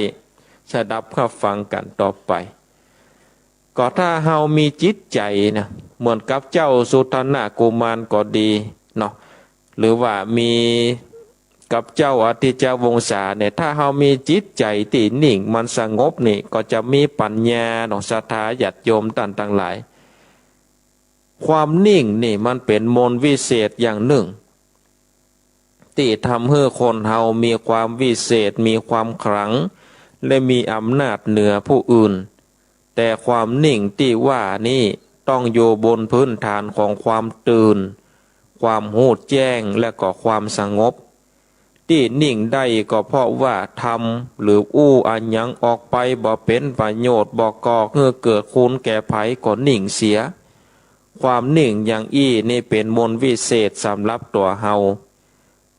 สดับฮับฟังกั๋นต่อไป ก็ถ้าเฮามีจิตใจ๋นะ เหมือนกับเจ้าสุทัณณกุมารก็ดีเนาะ หรือว่ามีกับเจ้าอทิจจวงศาเนี่ย ถ้าเฮามีจิตใจ๋ตี้นิ่งมันสงบนี่ ก็จะมีปัญญาเนาะ ศรัทธาญาติโยมต้านตังหลาย ความนิ่งนี่มันเป๋นมนต์วิเศษอย่างนึ่ง ตี้ทำหื้อคนเฮามีความวิเศษ มีความขลัง และมีอำนาจเหนือผู้อื่น แต่ความนิ่งตี้ว่านี้ต้องอยู่บนพื้นฐานของความตื่น ความฮู้แจ้ง และก็ความสงบ ตี้นิ่งได้ก็เพราะว่าทำหรืออู้อะหยังออกไปบ่เป๋นประโยชน์ บ่ก่อหื้อเกิดคุณแก่ใผก็นิ่งเสีย ความนิ่งอย่างอี้นี่เป๋นมนต์วิเศษสำหรับตั๋วเฮา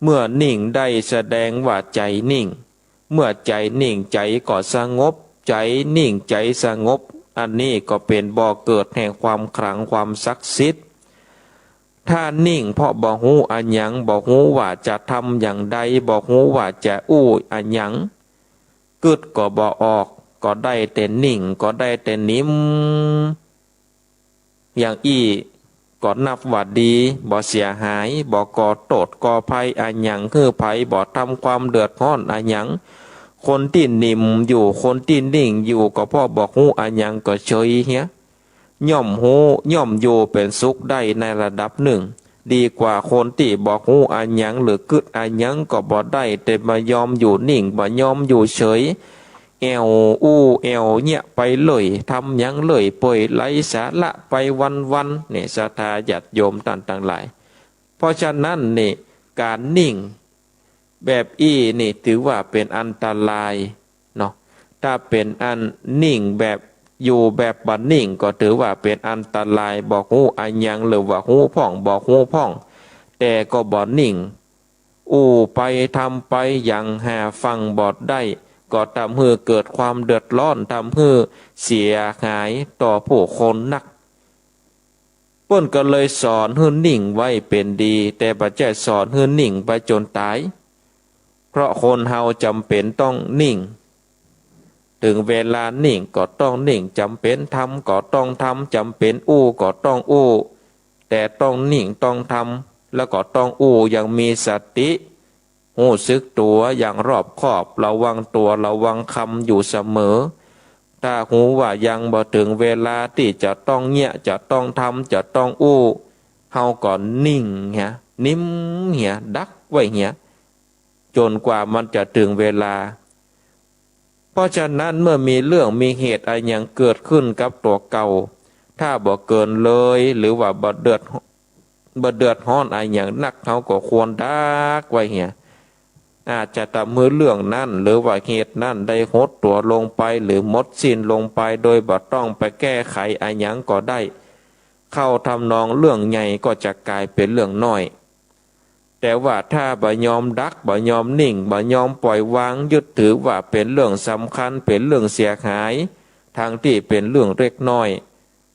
เมื่อนิ่งได้แสดงว่าใจ๋นิ่ง เมื่อใจ๋นิ่งใจ๋ก็สงบ ใจ๋นิ่งใจ๋สงบ อันนี้ก็เป๋นบ่อเกิดแห่งความขลังความศักดิ์สิทธิ์ ถ้านิ่งเพราะบ่ฮู้อะหยัง บ่ฮู้ว่าจะทำอย่างใด บ่ฮู้ว่าจะอู้อะหยัง กึ๊ดก็บ่ออก ก็ได้แต่นิ่ง ก็ได้แต่นิ่ม อย่างอี้ก็นับว่าดี บ่เสียหาย บ่ก่อโต้ษก่อภัยอะหยังหื้อใผ บ่ทำความเดือดฮ้อนอะหยัง คนตี้นิ่มอยู่ คนตี้นิ่งอยู่ ก็เพราะบ่ฮู้อะหยังก็เฉยเหีย ย่อมฮู้ ย่อมอยู่เป๋นสุขได้ในระดับนึ่ง ดีกว่าคนตี้บ่ฮู้อะหยังหรือกึ๊ดอะหยังก็บ่ได้ แต่บ่ยอมอยู่นิ่ง บ่ยอมอยู่เฉย แอ่วอู้แอ่วเยียะไปเรื่อย ทำหยังเรื่อยเปื่อยไร้สาระไปวันๆ นี่ ศรัทธาญาติโยมต้านตังหลาย เพราะฉะนั้นนี่ ก๋านนิ่งแบบอี้นี่ถือว่าเป๋นอันตรายเนาะ ถ้าเป๋นอันนิ่งแบบ อยู่แบบบ่นิ่งก็ถือว่าเป๋นอันตราย บ่ฮู้อะหยังหรือว่าฮู้พ่องบ่ฮู้พ่อง แต่ก็บ่นิ่ง อู้ไปทำไปอย่างหาฟั่งบ่ได้ ก็ทำหื้อเกิดความเดือดร้อน ทำหื้อเสียหายต่อผู้คนนัก เปิ้นก็เลยสอนหื้อนิ่งไว้เป๋นดี แต่บ่ใจ้สอนหื้อนิ่งไปจ๋นต๋าย เพราะคนเฮาจ๋ำเป๋นต้องนิ่ง เถิงเวลานิ่งก็ต้องนิ่ง จ๋ำเป๋นทำก็ต้องทำ จ๋ำเป๋นอู้ก็ต้องอู้ แต่ต้องนิ่งต้องทำ แล้วก็ต้องอู้อย่างมีสติ ฮู้สึกตั๋วอย่างรอบคอบ ระวังตั๋วระวังกำอยู่เสมอ ถ้าฮู้ว่ายังบ่เถิงเวลาตี้จะต้องเยียะ จะต้องทำ จะต้องอู้ เฮาก็นิ่งเหีย นิ่มเหีย ดักไว้เหีย จ๋นกว่ามันจะเถิงเวลา เพราะฉะนั้นเมื่อมีเรื่องมีเหตุอะหยังเกิดขึ้นกับตั๋วเก่า ถ้าบ่เกินเลยหรือว่าบ่เดือด บ่เดือดฮ้อนอะหยังนัก เฮาก็ควรดักไว้เหีย อาจจะทำหื้อเรื่องนั้นหรือว่าเหตุนั้นได้หดตั๋วลงไปหรือหมดสิ้นลงไป โดยบ่ต้องไปแก้ไขอะหยังก็ได้ เข้าทำนองเรื่องใหญ่ก็จะก๋ายเป๋นเรื่องน้อย แต่ว่าถ้าบ่ยอมดัก บ่ยอมนิ่ง บ่ยอมปล่อยวาง ยึดถือว่าเป๋นเรื่องสำคัญ เป๋นเรื่องเสียหาย ทั้งตี้เป๋นเรื่องเล็กน้อย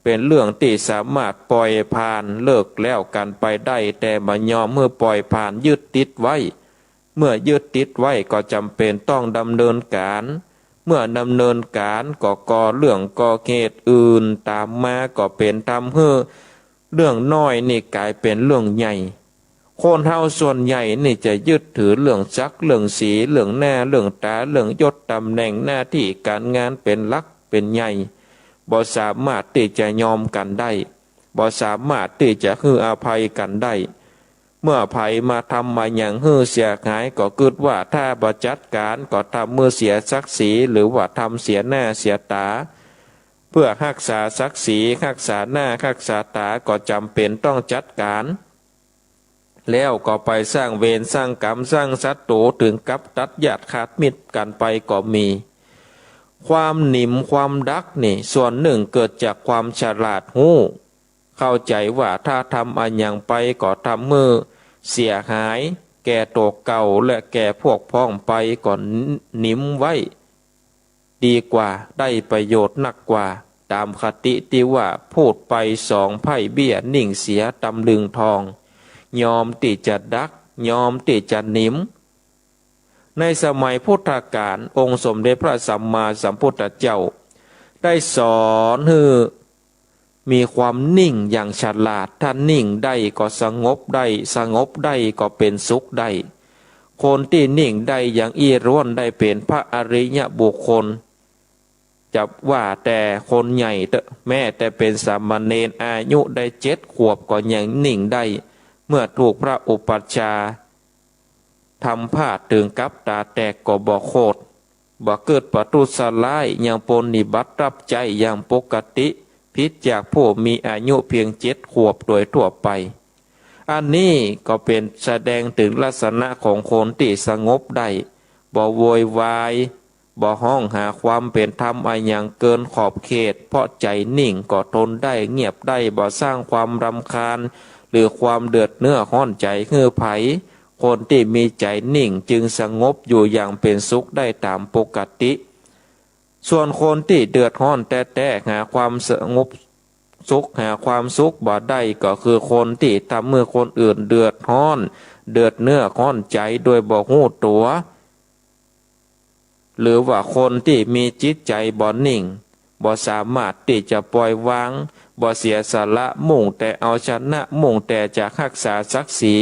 เป๋นเรื่องตี้สามารถปล่อยผ่านเลิกแล้วกั๋นไปได้ แต่บ่ยอมหื้อปล่อยผ่าน ยึดติดไว้ เมื่อยึดติดไว้ก็จ๋ำเป๋นต้องดำเนินก๋าน เมื่อดำเนินก๋านก็ก่อเรื่องก่อเหตุอื่นต๋ามมา ก็เป๋นทำหื้อเรื่องน้อยนี่ก๋ายเป๋นเรื่องใหญ่ คนเฮาส่วนใหญ่นี่จะยึดถือเรื่องศักดิ์ เรื่องศรี เรื่องหน้า เรื่องต๋า เรื่องยศ ต๋ำแหน่ง หน้าตี้ก๋านงานเป๋นหลักเป๋นใหญ่ บ่สามารถตี้จะยอมกั๋นได้ บ่สามารถตี้จะหื้ออภัยกั๋นได้ เมื่อใผมาทำอะหยังหื้อเสียหายก็กึ๊ดว่าถ้าบ่จัดก๋านก็ทำหื้อเสียศักดิ์ศรี หรือว่าทำเสียหน้าเสียต๋า เปื้อฮักษาศักดิ์ศรี ฮักษาหน้า ฮักษาต๋า ก็จ๋ำเป๋นต้องจัดก๋าน แล้วก็ไปสร้างเวรสร้างก๋รรม สร้างศัตรู๋ เถิงกับตัดญาติขาดมิตรกั๋นไปก็มี ความหนิมความดักนี่ส่วนนึ่งเกิดจากความฉลาดฮู้ เข้าใจ๋ว่าถ้าทำอะหยังไปก็ทำหื้อเสียหายแก่ตั๋วเก่าและแก่พวกพ้องไป ก็หนิมไว้ดีกว่า ได้ประโยชน์นักกว่า ต๋ามคติตี้ว่า พูดไปสองไพร่เบี้ย นิ่งเสียตำลึงทอง ยอมตี้จะดัก ยอมตี้จะหนิม ในสมัยพุทธกาล องค์สมเด็จพระสัมมาสัมพุทธเจ้าได้สอนหื้อมีความนิ่งอย่างฉลาด ถ้านิ่งได้ก็สงบได้ สงบได้ก็เป๋นสุขได้ คนตี้นิ่งได้อย่างอี้ล้วนได้เป๋นพระอริยบุคคล จะว่าแต่คนใหญ่เต๊อะ แม้แต่เป๋นสามเณรอายุได้เจ็ดขวบก็ยังนิ่งได้ เมื่อถูกพระอุปัชฌาย์ทำพลาดเถิงกับต๋าแตกก็บ่โขด บ่กึ๊ดประทุษร้าย ยังปรนนิบัติรับใจ๊อย่างปกติ ผิดจากผู้มีอายุเพียงเจ็ดขวบโดยทั่วไป อันนี้ก็เป๋นแสดงเถิงลักษณะของคนตี้สงบได้ บ่โวยวาย บ่ฮ้องหาความเป๋นธรรมอะหยังเกินขอบเขต เพราะใจ๋นิ่งก็ทนได้ เงียบได้ บ่สร้างความรำคาญ หรือความเดือดเนื้อฮ้อนใจ๋หื้อใผ คนตี้มีใจ๋นิ่งจึงสงบอยู่อย่างเป๋นสุขได้ต๋ามปกติ ส่วนคนตี้เดือดฮ้อนแต๊ๆ หาความสงบสุข หาความสุขบ่ได้ ก็คือคนตี้ทำหื้อคนอื่นเดือดฮ้อน เดือดเนื้อฮ้อนใจ๋โดยบ่ฮู้ตั๋ว หรือว่าคนตี้มีจิตใจ๋บ่นิ่ง บ่สามารถตี้จะปล่อยวาง บ่เสียสละ มุ่งแต่เอาชนะ มุ่งแต่จะฮักษาศักดิ์ศรี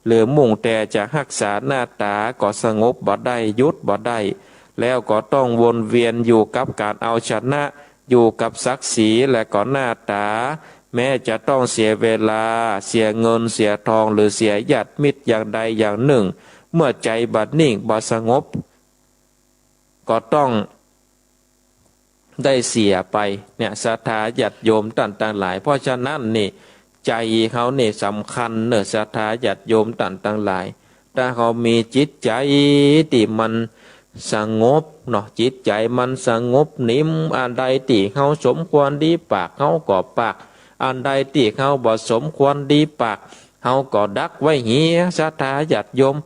หรือมุ่งแต่จะฮักษาหน้าต๋า ก็สงบบ่ได้ หยุดบ่ได้ แล้วก็ต้องวนเวียนอยู่กับก๋านเอาชนะ อยู่กับศักดิ์ศรีและก็หน้าต๋า แม้จะต้องเสียเวลา เสียเงิน เสียทอง หรือเสียญาติมิตรอย่างใดอย่างนึ่ง เมื่อใจ๋บ่นิ่ง บ่สงบ ก็ต้องได้เสียไป เนี่ย ศรัทธาญาติโยมต้านตังหลาย เพราะฉะนั้นนี่ ใจ๋เฮานี่สำคัญเน่อ ศรัทธาญาติโยมต้านตังหลาย ถ้าเฮามีจิตใจ๋ตี้มันสงบเนาะ จิตใจ๋มันสงบนิ่ม อันใดตี้เฮาสมควรดีปาก เฮาก็ปาก อันใดตี้เฮาบ่สมควรดีปาก เฮาก็ดักไว้เหีย ศรัทธาญาติโยม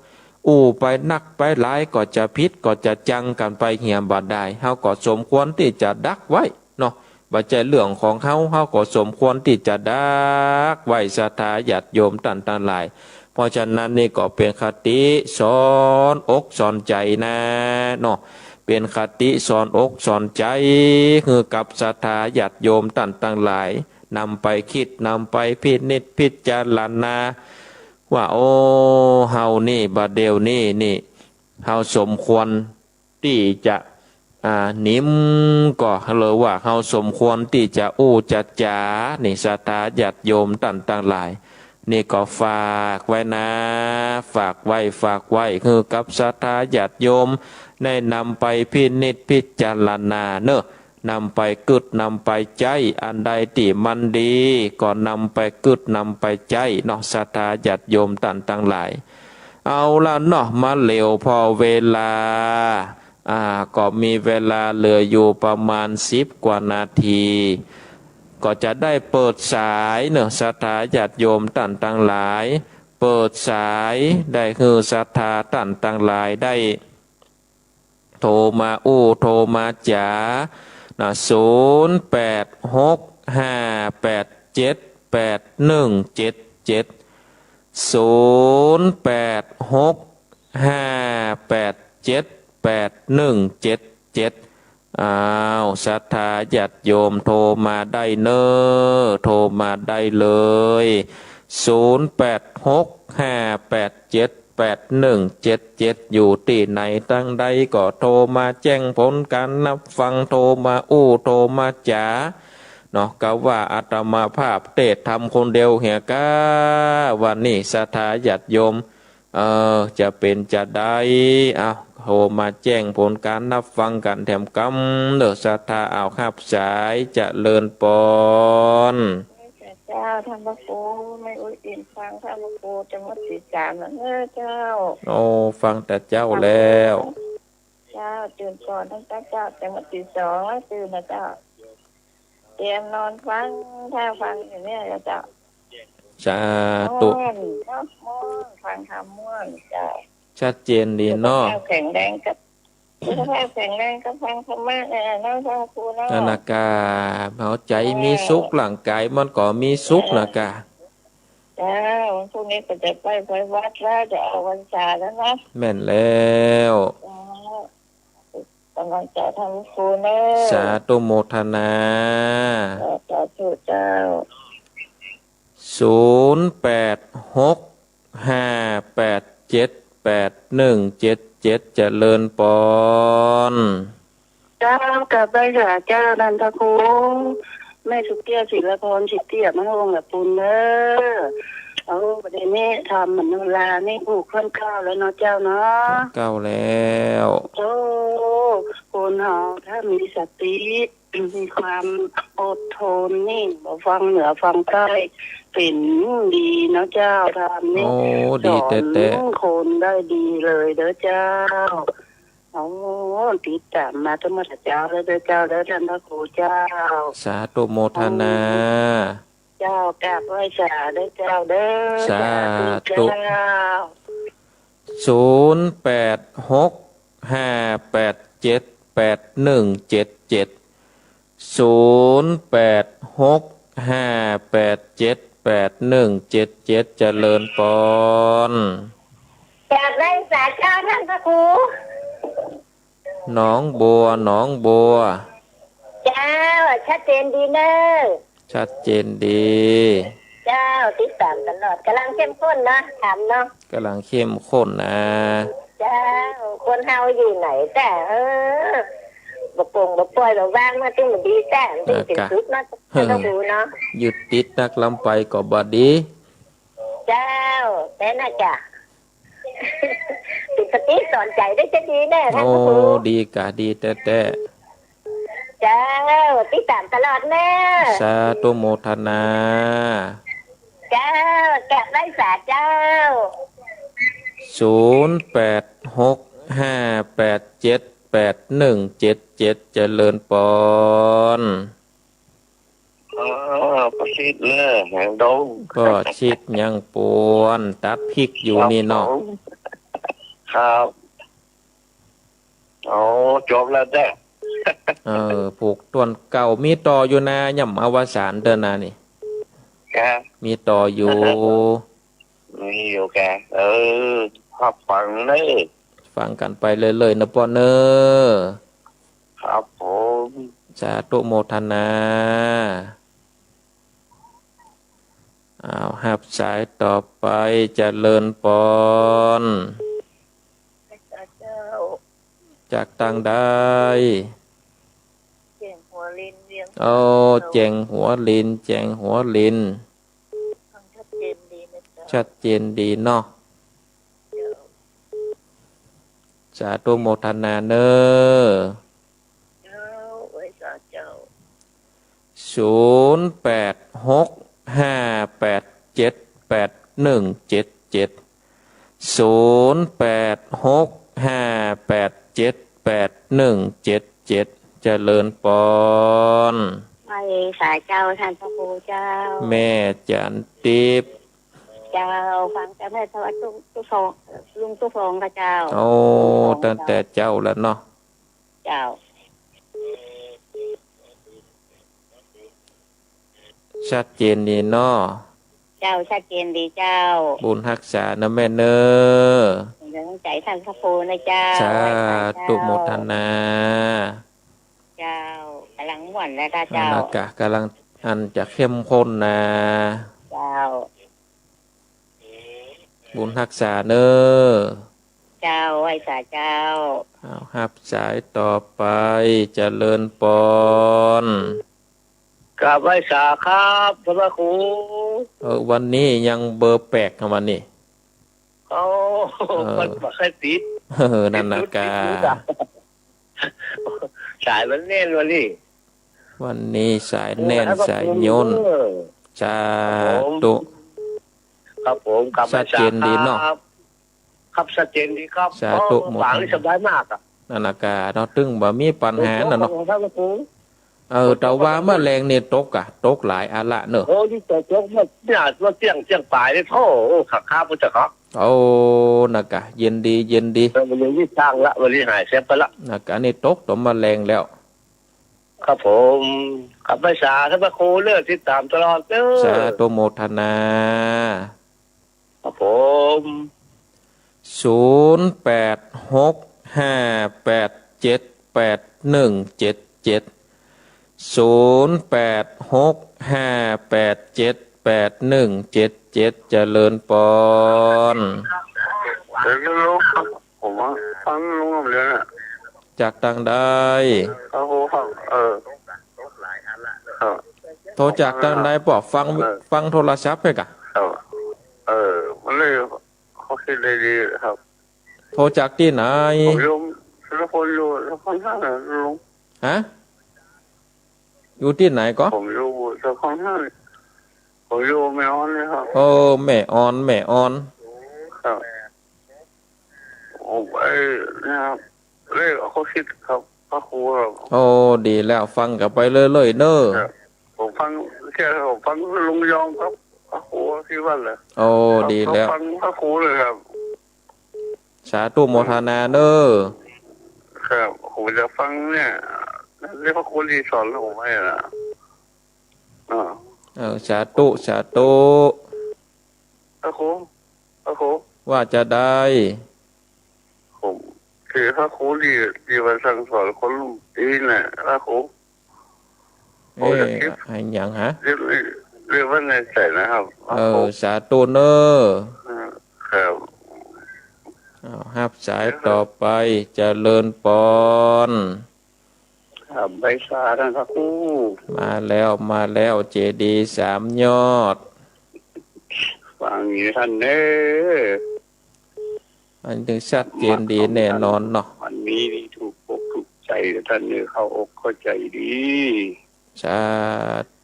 อู้ไปนักไปหลายก็จะผิดก็จะจังกั๋นไปเหียบ่ดาย เฮาก็สมควรตี้จะดักไว้เนาะ บ่ใจ้เรื่องของเฮา เฮาก็สมควรตี้จะดักไว้ ศรัทธาญาติโยมต้านตังหลาย เพราะฉะนั้นนี่ก็เป๋นคติสอนอกสอนใจ๋นะเนาะ เป๋นคติสอนอกสอนใจ๋ หื้อกับศรัทธาญาติโยมต้านตังหลาย นำไปกึ๊ด นำไปพินิจพิจารณา ว่า โอ้ เฮานี่ บ่าเดี่ยวนี้นี่ เฮาสมควรตี้จะ อ่า นิ่มก่อ หรือว่าเฮาสมควรตี้จะอู้จะจ๋า นี่ ศรัทธาญาติโยมต้านตังหลาย นี่ก็ฝากไว้นะ ฝากไว้ ฝากไว้ หื้อกับศรัทธาญาติโยม ได้นำไปพินิจพิจารณาเน่อ นำไปกึ๊ด นำไปใจ๊ อันใดตี้มันดี ก็นำไปกึ๊ด นำไปใจ๊เนาะ ศรัทธาญาติโยมต้านตังหลาย เอาละเนาะ มาเหลียวผ่อเวลา อ่า ก็มีเวลาเหลืออยู่ประมาณสิบกว่านาที ก็จะได้เปิดสายเนาะ ศรัทธาญาติโยมต้านตังหลาย เปิดสาย ได้หื้อศรัทธาต้านตังหลายได้ โทรมาอู้ โทรมาจ๋า นะ ศูนย์แปดหกห้าแปดเจ็ดแปดหนึ่งเจ็ดเจ็ด ศูนย์แปดหกห้าแปดเจ็ดแปดหนึ่งเจ็ดเจ็ด อ้าว ศรัทธาญาติโยมโทรมาได้เน่อ โทรมาได้เลย ศูนย์แปดหกห้าแปดเจ็ดแปดหนึ่งเจ็ดเจ็ด อยู่ตี้ไหนตังใดก็โทรมาแจ้งผลการนับฟัง โทรมาอู้ โทรมาจ๋า เนาะ กาว่าอาตมาภาพเตสน์ธรรมคนเดียวเหียก้า วันนี้ศรัทธาญาติโยม เออ จะเป๋นจะใด อ้าว โทรมาแจ้งผลการนับฟังกั๋นแถมกำเน่อ ศรัทธา อ้าว ฮับสาย เจริญปอน เจ้า ต้านพระครู แม่อุ๊ยอิ๋นฟังต้านพระครูจะหมดตีสามแล้วเน่อเจ้า โอ้ ฟังแต่เจ๊าแล้ว เจ้า ตื่นก่อนตังเจ๊า จะหมดตีสองแล้ว ตื่นแล้วเจ้า เตรียมนอนฟัง ถ้าฟังอยู่เนี่ยเจ้า สาธุ ม่วนเนาะ ม่วน ฟังธรรมม่วนเจ้า ชัดเจนดีเนาะ สุขภาพแข็งแรงกับ สุขภาพแข็งแรงกับฟังธรรมะเนี่ยเนาะ พระครูเนาะ นั่นนะกา หัวใจ๋มีสุข เออ ร่างก๋ายมันก็มีสุขนะกา เจ้า วันพรุ่งนี้ก็จะไป ไปวัดแล้ว จะออกพรรษาแล้วนะ แม่นแล้ว เจ้า ก๋ำลังใจ๋ต้านพระครูเน่อ สาธุโมทนา เจ้า สาธุเจ้า ศูนย์แปดหกห้าแปดเจ็ดแปดหนึ่งเจ็ดเจ็ด เจริญปอน เจ้า กราบไหว้สาเจ้าต้านพระครู แม่สุเตี้ย ศิลปร ศิเตี้ย มาห้องละปูนเน่อ เอา ประเด็นนี้ธรรมมโนรานี่ผูกข้นเกล้าแล้วเนาะเจ้าเนาะ ข้นเกล้าแล้ว โอ้ คนเฮาถ้ามีสติ มีความอดทนนี่ บ่ฟังเหนือฟังใต้ เป๋นดีเนาะเจ้า ธรรมนี่ โอ้ ดีแต๊ๆ สอนคนได้ดีเลยเด้อเจ้า โอ้ ติดต๋ามมาตั้งแต่เจ๊าแล้วเด้อเจ้า เด้อต้านพระครูเจ้า สาธุโมทนา เจ้า กราบไหว้สาเด้อเจ้าเด้อ สาธุ สาธุเจ้า ศูนย์แปดหกห้าแปดเจ็ดแปดหนึ่งเจ็ดเจ็ด ศูนย์แปดหกห้าแปดเจ็ดแปดหนึ่งเจ็ดเจ็ด เจริญปอน กราบไหว้สาเจ้าต้านพระครู หนองบัว หนองบัว เจ้า ชัดเจนดีเน่อ ชัดเจนดี เจ้า ติดต๋ามตลอด ก๋ำลังเข้มข้นเนาะ ธรรมเนาะ ก๋ำลังเข้มข้นนะ เจ้า คนเฮาอยู่ไหนแต่ เออ บ่โป่งบ่ป่อยบ่ว่างมาตึงบ่ดีแต๊ มันตึง อ่า เป๋น กะ สุขเนาะ เออ ท่านพระครูเนาะ ยึดติดนักล้ำไปก็บ่ดี เจ้า แต๊น่ะจ้ะ ฝึกสติสอนใจ๋ได้จะดีแน่ ท่านพระครู โอ้ ดีกะ ดีแต๊ๆ เจ้า ติดต๋ามตลอดเน่อ สาธุโมทนา เจ้า กราบไหว้สาเจ้า ศูนย์แปดหกห้าแปดเจ็ดแปดหนึ่งเจ็ดเจ็ด เจริญปอน อ๋อ ป้อชิดเน่อ แหงดง ป้อชิดยังปวนตัดพริกอยู่นี่เนาะ ครับผม ครับ อ๋อ จบแล้วแต๊ เออ ผูกต้นเก๊ามีต่ออยู่นา ยังบ่อวสานเตื้อนานี่ ครับ มีต่ออยู่ มีอยู่กะ เออ ฮับฟังเน่อ ฟังกั๋นไปเรื่อยๆ เน่อป้อเน่อ ครับผม สาธุโมทนา อ้าว ฮับสายต่อไป เจริญปอน เจ้า จากตางใด แจ้งหัวลิน เวียง โอ้ แจ้งหัวลิน แจ้งหัวลิน ฟังชัดเจนดีนะเจ้า ชัดเจนดีเนาะ เจ้า สาธุโมทนาเน่อ เจ้า ไหว้สาเจ้า ศูนย์แปดหกห้าแปดเจ็ดแปดหนึ่งเจ็ดเจ็ด ศูนย์แปดหกห้าแปดเจ็ดแปดหนึ่งเจ็ดเจ็ด เจริญปอน ไหว้สาเจ้า ท่านพระครูเจ้า แม่จันทิพย์ เจ้า ฟังจากแม่ทวัช ตุ๊ ตุ๊กทอง ลุงตุ๊กทองค่ะเจ้า โอ้ ตุ๊กทอง ตั้งแต่เจ๊าแล้วเนาะ เจ้า ชัดเจนดีเนาะ เจ้า ชัดเจนดีเจ้า บุญฮักษาเน่อแม่เน่อ เดี๋ยวตั้งใจ๋ท่านพระครูนะเจ้า สาธุ ไหว้สาเจ้า โมทนา เจ้า ก่ำลังม่วนแล้วค่ะเจ้า นั่นน่ะกะ ก่ำลังอันจะเข้มข้นนา เจ้า บุญฮักษาเน่อ เจ้า ไหว้สาเจ้า อ้าว ฮับสายต่อไป เจริญปอน กราบไหว้สาครับ ท่านพระครู เออ วันนี้ยังเบอร์แปลกนะวันนี้ โอ้ เออ มันบ่ค่อยติด เออ นั่นน่ะกะ ติดหลุด ติดหลุดอะ สายมันแน่นวันนี้ วันนี้สายแน่น โอ้ สายย่น เออ สาธุ ครับผม ครับผม กราบไหว้สาครับ ชัดเจนดีเนาะ ครับ ชัดเจนดีครับ สาธุ โอ้ โมทนา ปากนี่สบายมากอะ นั่นน่ะกะเนาะ ตึงบ่มีปัญหาน่ะเนาะ ครับผม เออ แต่ว่าเมื่อแลงนี่ตกอะ ตกหลายอันละเนาะ โอ้ นี่ตก ตกเมื่อ เนี่ย เมื่อเตี้ยง เตี้ยงป๋ายนี่ โอ้ โอ้ ครับ ครับ พุทธเจ้าครับ โอ้ นั่นกะ เย็นดี เย็นดี เออ วันนี้สร้างละ วันนี้หายแซบไปละ นั่นกะ นี่ตกต๋อนเมื่อแลงแล้ว ครับผม กราบไหว้สาท่านพระครูเน่อ ติดต๋ามตลอดเน่อ สาธุโมทนา ครับผม ศูนย์แปดหกห้าแปดเจ็ดแปดหนึ่งเจ็ดเจ็ด ศูนย์แปดหกห้าแปดเจ็ดแปดหนึ่งเจ็ดเจ็ด เจริญปอน เดี๋ยวลุง ผมว่าฟังลุงเรียนอะ จากตางใด ครับผม เออ ครับ โทรจากตางใด ป้อฟัง เออ ฟังโทรศัพท์ไปกะ ครับ เออ มันเลย เขาคิดได้ดีครับ โทรจากตี้ไหน ผมอยู่ สุรพลอยู่นครหลวงนะลุง ฮะ อยู่ตี้ไหนก่อ ผมอยู่นครหลวง ผมอยู่แม่อ่อนนี่ครับ โอ้ แม่อ่อน แม่อ่อน ครับ ผมไอ้เนี่ยครับ เลขเขาคิดครับ พระครูครับ โอ้ ดีแล้ว ฟังกั๋นไปเรื่อยๆ เน่อ ครับ ผมฟัง แค่ผมฟังลุงยองครับ พระครูที่วัดเลย โอ้ ครับ ดีแล้ว เขาฟังพระครูเลยครับ สาธุโมทนาเน่อ ครับ ผมจะฟังเนี่ย เรียกพระครูที่สอนผมไว้นะ อ่า เออ สาธุ สาธุ พระครู พระครู ว่าจะใด ผมคือพระครูที่ ที่มาสั่งสอนคนรุ่นนี้น่ะ พระครู เอ๊ะ ผมจะคิด อะหยังฮะ เรียก เรียกว่าในใจนะครับ เออ พระครู สาธุเน่อ อ่า ครับ อ้าว ฮับสายต่อไป เจริญปอน ครับ ไหว้สาท่านพระครู มาแล้ว มาแล้ว เจดีย์สามยอด ฟังอยู่ท่านเน่อ อันนี้ชัดเจนดีแน่นอนเนาะ วันนี้นี่ถูกอกถูกใจท่านเน่อ เข้าอกเข้าใจดี สา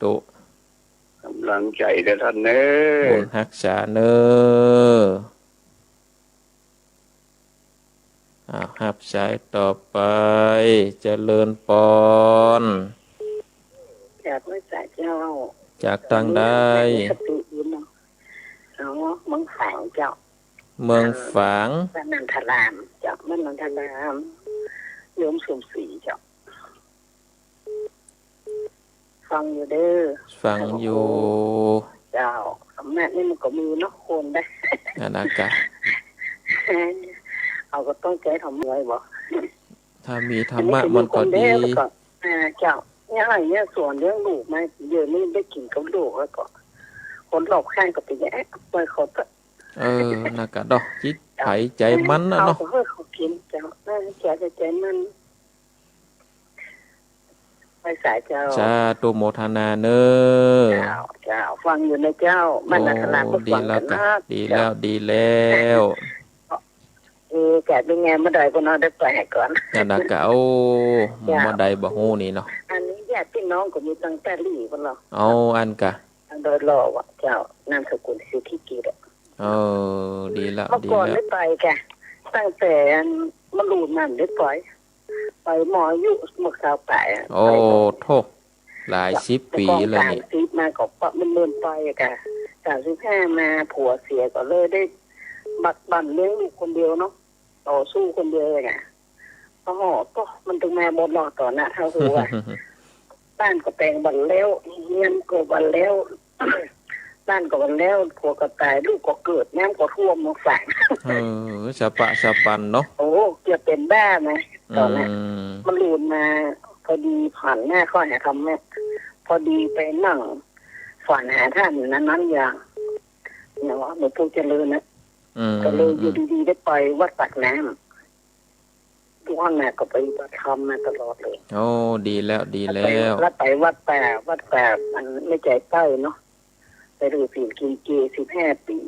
ธุ กำลังใจเน่อท่านเน่อ บุญฮักษาเน่อ อ่า ฮับสายต่อไป เจริญปอน จากไหว้สาเจ้า จากตางใด สติดีเนาะ อ๋อ เมืองฝางเจ้า เมืองฝาง บ้านนันทารามเจ้า บ้านนันทาราม โยมสมศรีเจ้า ฟังอยู่เน่อ ฟังอยู่ เจ้า ธรรมะนี่มันก็มีเนาะ คนได้ นั่นนะกะ เอาก็ต้องใจ๊ธรรมะไว้บ่ ถ้ามีธรรมะมันก็ดี อ่า เจ้า เนี่ย เนี่ย สอนเลี้ยงลูกมา เดี๋ยวนี้ได้กิ๋นกับลูกแล้วก็ คนรอบข้างก็ไปแย่ ปล่อยเขาเถอะ เออ นั่นกะเนาะ จิตใผใจ๋มันน่ะเนาะ เขาก็เฮ้ยเขากิ๋น เจ้า เออ ใจ๋ใผใจ๋มัน ไหว้สาเจ้า สาธุโมทนาเน่อ เจ้า เจ้า ฟังอยู่นะเจ้า บ้านนาครา โอ้ ก็ฟังกั๋นนะ ดีแล้วกะ ดีแล้ว เจ้า ดีแล้ว เออ กะเป๋นไง เมื่อใดก็นอนได้ไปก่อน นั่นนะกะ โอ้ เจ้า เมื่อใดบ่ฮู้นี่เนาะ อันนี้ญาติพี่น้องก็มีตังแต่ลี่พุ้นเนาะ เอา อันกะ ตังดอยหล่อว่ะ เจ้า นามสกุลศรีขี้เกียจอะ เออ ดีแล้ว เมื่อก่อน ดีแล้ว ได้ไปกะ ตั้งแต่อันมะรูนนั่นได้ไป ไปหมดอายุเมื่อคราวไปอะ โอ้ ไปหมด โธ่ หลายสิบปี๋แล้วนี่ สามสิบมาก็ปะมันเมินไปอะกะ สามสิบห้ามาผัวเสียก็เลยได้บักบั่นเลี้ยงลูกคนเดียวเนาะ ต่อสู้คนเดียวอะกะ โอ้โห ก็มันตึงมาบ่รอดต่อนะ เท่าหัว บ้านก็แป๋งบ่แล้ว เฮือนก็บ่แล้ว บ้านก็บ่แล้ว ผัวก็ต๋าย ลูกก็เกิด น้ำก็ท่วมเมืองฝาง เออ สะปะสะปันเนาะ โอ้ เกือบเป๋นบ้านะ ต๋อนนั้น อืม มะรูนมา พอดีผ่านหน้าข้อหาธรรมะ พอดีไปนั่งฝันหาท่านนั้นนั้นอย่าง เนี่ยว่าหลวงปู่เจริญนะ อืม ก็เลยอยู่ดีๆ ได้ไปวัดปากน้ำ ทุกวันน่ะก็ไปปฏิบัติธรรมมาตลอดเลย โอ้ ดีแล้ว ดีแล้ว แล้วไปวัดป่า วัดป่า มันไม่ไกลเต้าเนาะ ไปถือศีลกินเจสิบห้าปี๋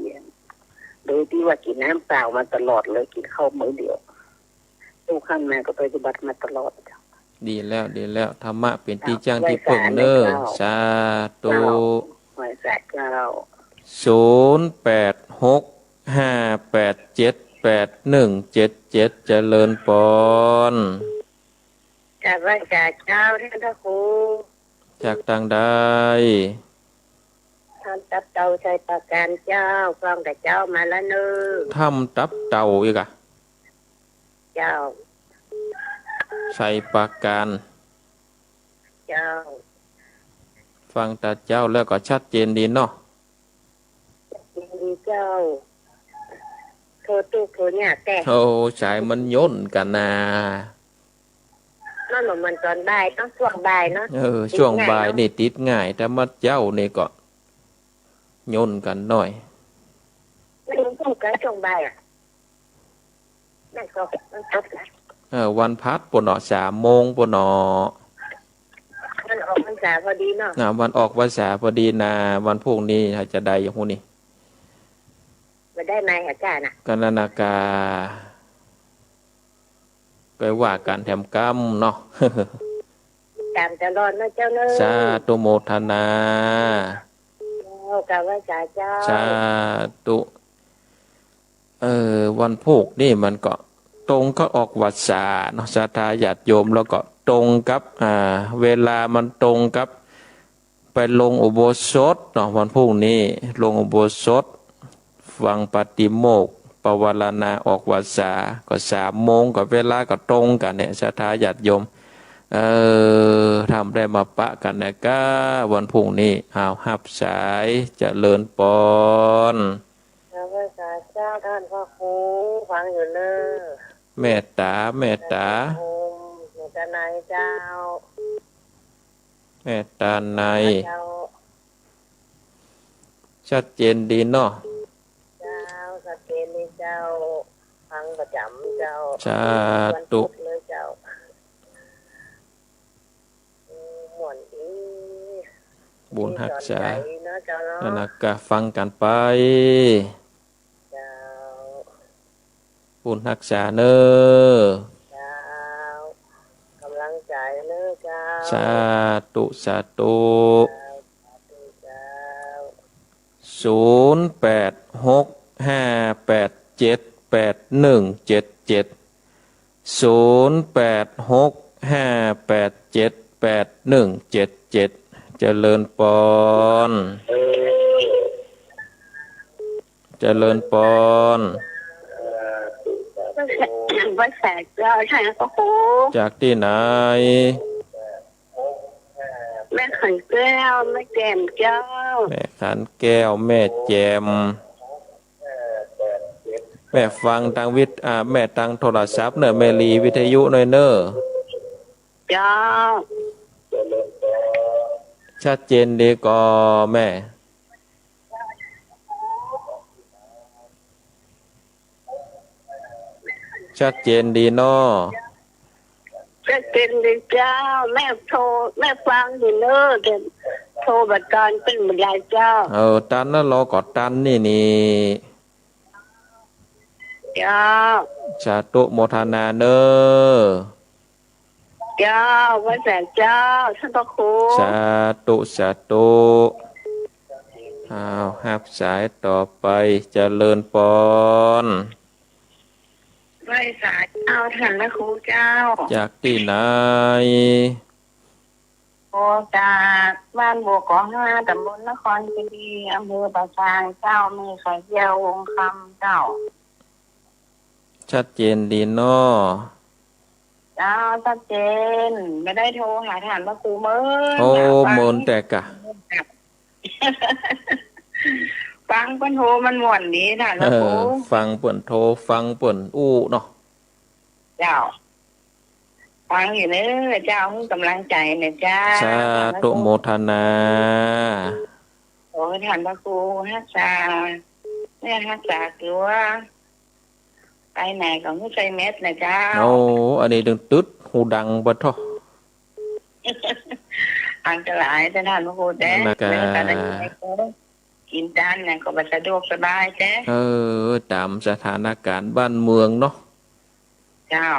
โดยตี้ว่ากิ๋นน้ำเปล่ามาตลอดเลย กิ๋นข้าวมื้อเดียว ทุกวันมาก็ไปปฏิบัติมาตลอด ดีแล้ว ดีแล้ว ธรรมะเป๋นตี้จ้างตี้เปิ้งเน่อ เจ้า สาธุ เจ้า ไหว้สาเจ้า ศูนย์แปดหก ห้าแปดเจ็ด แปดหนึ่งเจ็ดเจ็ด เจริญปอน กราบไหว้สาเจ้า ท่านพระครู จากตางใด ถ้ำตับเต่าไชยปราการเจ้า ฟังแต่เจ๊ามาแล้วเน่อ ถ้ำตับเต่าอีกอะ เจ้า ไชยปราการ เจ้า ฟังแต่เจ๊าแล้วก็ชัดเจนดีเนาะ ชัดเจนดีเจ้า โทรตุ๊กโทรเนี่ยแต่ โอ้ สายมันย่นกั๋นนา มันบ่เหมือนต๋อนบ่ายเนาะ ช่วงบ่ายเนาะ เออ ติดง่ายเนาะ ช่วงบ่ายนี่ติดง่าย แต่มาเจ๊านี่ก็ย่นกั๋นหน้อย มันต้องการช่วงบ่ายอะ นั่นก็วันพุธนะ เออ วันพุธปู้นเนาะ สามโมงปู้นเนาะ วันออกพรรษาพอดีเนาะ อ่า วันออกพรรษาพอดีนา วันพูกนี้ หาจะได้อย่างฮู้นี่ บ่ได้ไหมอาจารย์น่ะ ก็นั่นน่ะกา ไปว่ากั๋นแถมกำเนาะ ต๋ามตลอดเนาะเจ้าเนาะ สาธุโมทนา เจ้า กราบไหว้สาเจ้า สาธุ เออ วันพูกนี่มันก็ตรงกับออกพรรษาเนาะ ศรัทธาญาติโยม แล้วก็ตรงกับ อ่า เวลามันตรงกับไปลงอุโบสถเนาะ วันพูกนี้ลงอุโบสถ ฟังปาฏิโมกข์ ปวารณาออกพรรษา ก็สามโมง ก็เวลาก็ตรงกั๋นเนี่ย ศรัทธาญาติโยม เออ ถ้าได้มาปะกั๋นนะก้า วันพูกนี้ อ้าว ฮับสาย เจริญปอน กราบไหว้สาเจ้า ท่านพระครู ฟังอยู่เน่อ เมตต๋า เมตต๋า เมตต๋าในเจ้า เมตต๋าใน เจ้า ชัดเจนดีเนาะ เจ้า ชัดเจนดีเจ้า ฟังประจ๋ำเจ้า สาธุ วันพุธเลยเจ้า บุญฮักษา ดีสอนใจ๋เนาะเจ้าเนาะ นั่นน่ะ ก็ฟังกั๋นไป เจ้า บุญฮักษาเน่อ เจ้า ก๋ำลังใจ๋เน่อเจ้า สาธุ สาธุ เจ้า สาธุเจ้า ศูนย์แปดหกห้าแปดเจ็ดแปดหนึ่งเจ็ดเจ็ด ศูนย์แปดหกห้าแปดเจ็ดแปดหนึ่งเจ็ดเจ็ด เจริญปอน เจริญปอน ไหว้สาเจ้า ใช่พระครู จากตี้ไหน แม่ขันแก้ว แม่แจ่มเจ้า แม่ขันแก้ว แม่แจ่ม แม่ฟังตางวิท- อ่า แม่ตางโทรศัพท์เน่อ แม่หลีวิทยุหน่อยเน่อ เจ้า ชัดเจนดีก่อแม่ ชัดเจนดีเนาะ ชัดเจนดีเจ้า แม่โทร แม่ฟังอยู่เน่อ แต่โทรบ่ตัน เปิ้นบ่ได้เจ้า เออ ตันนะ รอก่อตันนี่นี่ เจ้า สาธุโมทนาเน่อ เจ้า ไหว้สาเจ้า ท่านพระครู สาธุ สาธุ อ้าว ฮับสายต่อไป เจริญปอน ไหว้สาเจ้า ท่านพระครูเจ้า จากตี้ไหน โอ้ จากบ้านบัวขาวห้า ตำบลนครเจดีย์ อำเภอป่าซางเจ้า แม่ขันแก้ว วงคำเจ้า ชัดเจนดีเนาะ เจ้า ชัดเจน บ่ได้โทรหาท่านพระครูเมิน โอ้ เมินแต่กะ ฟังเปิ้นโทรมันม่วนดีท่านพระครู เออ ฟังเปิ้นโทร ฟังเปิ้นอู้เนาะ เจ้า ฟังอยู่เน่อเจ้า หื้อก๋ำลังใจ๋เน่อเจ้า สาธุโมทนา ขอหื้อท่านพระครูฮักษา แม่ฮักษาตั๋ว ไปไหนก็หื้อใส่แมสก์เน่อเจ้า โอ้ อันนี้ตึงตึ๊ดหูดังปะเถาะ อันตรายเจ้า ท่านพระครูแต๊ นั่นน่ะกะ เรื่องการกิ๋นจานเนี่ยก็บ่สะดวกสบายแต๊ เออ ต๋ามสถานก๋ารณ์บ้านเมืองเนาะ เจ้า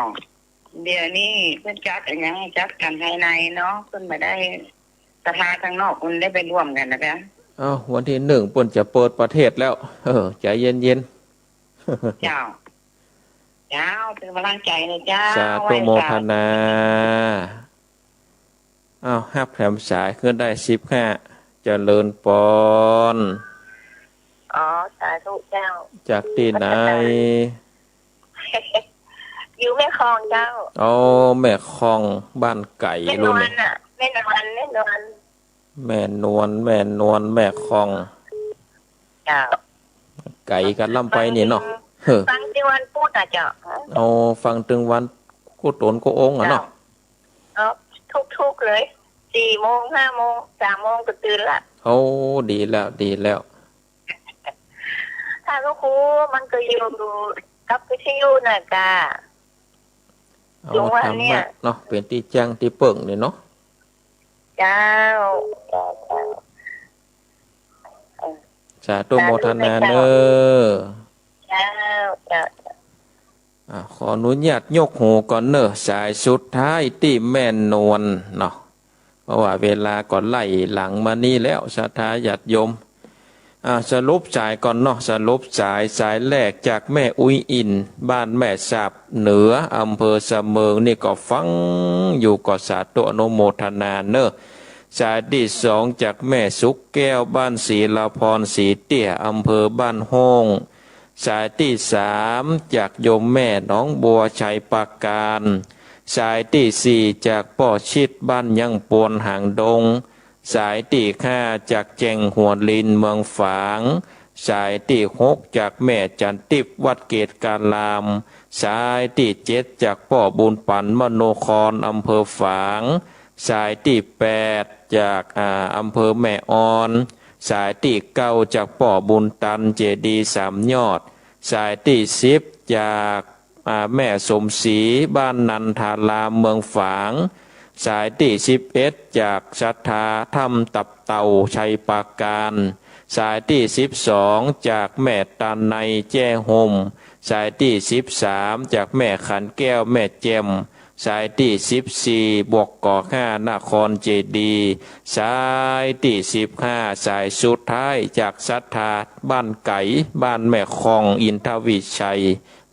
เดี๋ยวนี้เปิ้นจัดอะหยังจัดกั๋นภายในเนาะ เปิ้นบ่ได้ศรัทธาตางนอกเปิ้นได้ไปร่วมกั๋นนะเจ้า เอ้า วันตี้หนึ่งเปิ้นจะเปิดประเทศแล้ว เออ ใจ๋เย็นๆ เจ้า เจ้า เป๋นก๋ำลังใจ๋เน่อเจ้า สาธุโมทนา ไหว้สา อ้าว ฮับแถมสายขึ้นได้สิบห้า เจริญปอน อ๋อ สาธุเจ้า จากตี้ไหน อยู่แม่คองเจ้า อ๋อ แม่คอง บ้านไก๋ แม่นวลน่ะ แม่นวล แม่นวล แม่นวล แม่นวล แม่คอง เจ้า ไก๋กั๋นล้ำไปนี่เนาะ ฟัง เฮ้อ ฟังตึงวันพุธอะเจ้า อ๋อ ฟังตึงวันกู้ต๋นกู้องค์อะเนาะ เจ้า เนาะ ทุกๆ เลย สี่โมง ห้าโมง สามโมงก็ตื่นละ โอ้ ดีแล้ว ดีแล้ว ถ้าก็ครูมันก็อยู่กับวิทยุน่ะกะ เอา หลวงว่า ธรรมะ เนี่ย เนาะ เป๋นตี้แจ้งตี้เปิ้งนี่เนาะ เจ้า เจ้า เจ้า เออ สาธุโมทนาเน่อ เจ้า เจ้า อ่า ขออนุญาตยกหูก่อนเน่อ สายสุดท้ายตี้แม่นวลเนาะ เพราะว่าเวลาก็ไล่หลังมานี่แล้ว ศรัทธาญาติโยม อ่า สรุปสายก่อนเนาะ สรุปสาย สายแรกจากแม่อุ๊ยอิน บ้านแม่สาบเหนือ อำเภอเสมิง นี่ก็ฟังอยู่ ก็สาธุอนุโมทนาเน่อ สายตี้สองจากแม่สุขแก้ว บ้านศรีละพร ศรีเตี้ย อำเภอบ้านโฮ่ง สายตี้สามจากโยมแม่หนองบัว ชัยปราการ สายตี้สี่จากป้อชิด บ้านยังปวน หางดง สายตี้ห้าจากแจ้งหัวลิน เมืองฝาง สายตี้หกจากแม่จันติพย์ วัดเกตุการาม สายตี้เจ็ดจากป้อบุญปัน มโนคร อำเภอฝาง สายตี้แปดจาก อ่า อำเภอแม่ออน สายตี้เก้าจากป้อบุญตัน เจดีย์สามยอด สายตี้สิบจาก อ่า แม่สมศรี บ้านนันทาราม เมืองฝาง สายตี้สิบเอ็ดจากศรัทธาถ้ำตับเต่าชัยปราการ สายตี้สิบสองจากแม่ตาไนแจ้ห่ม สายตี้สิบสามจากแม่ขันแก้วแม่แจ่ม สายตี้สิบสี่บวกก่อห้านครเจดีย์ สายตี้สิบห้าสายสุดท้ายจากศรัทธาบ้านไก๋ บ้านแม่คอง อินทวิชัย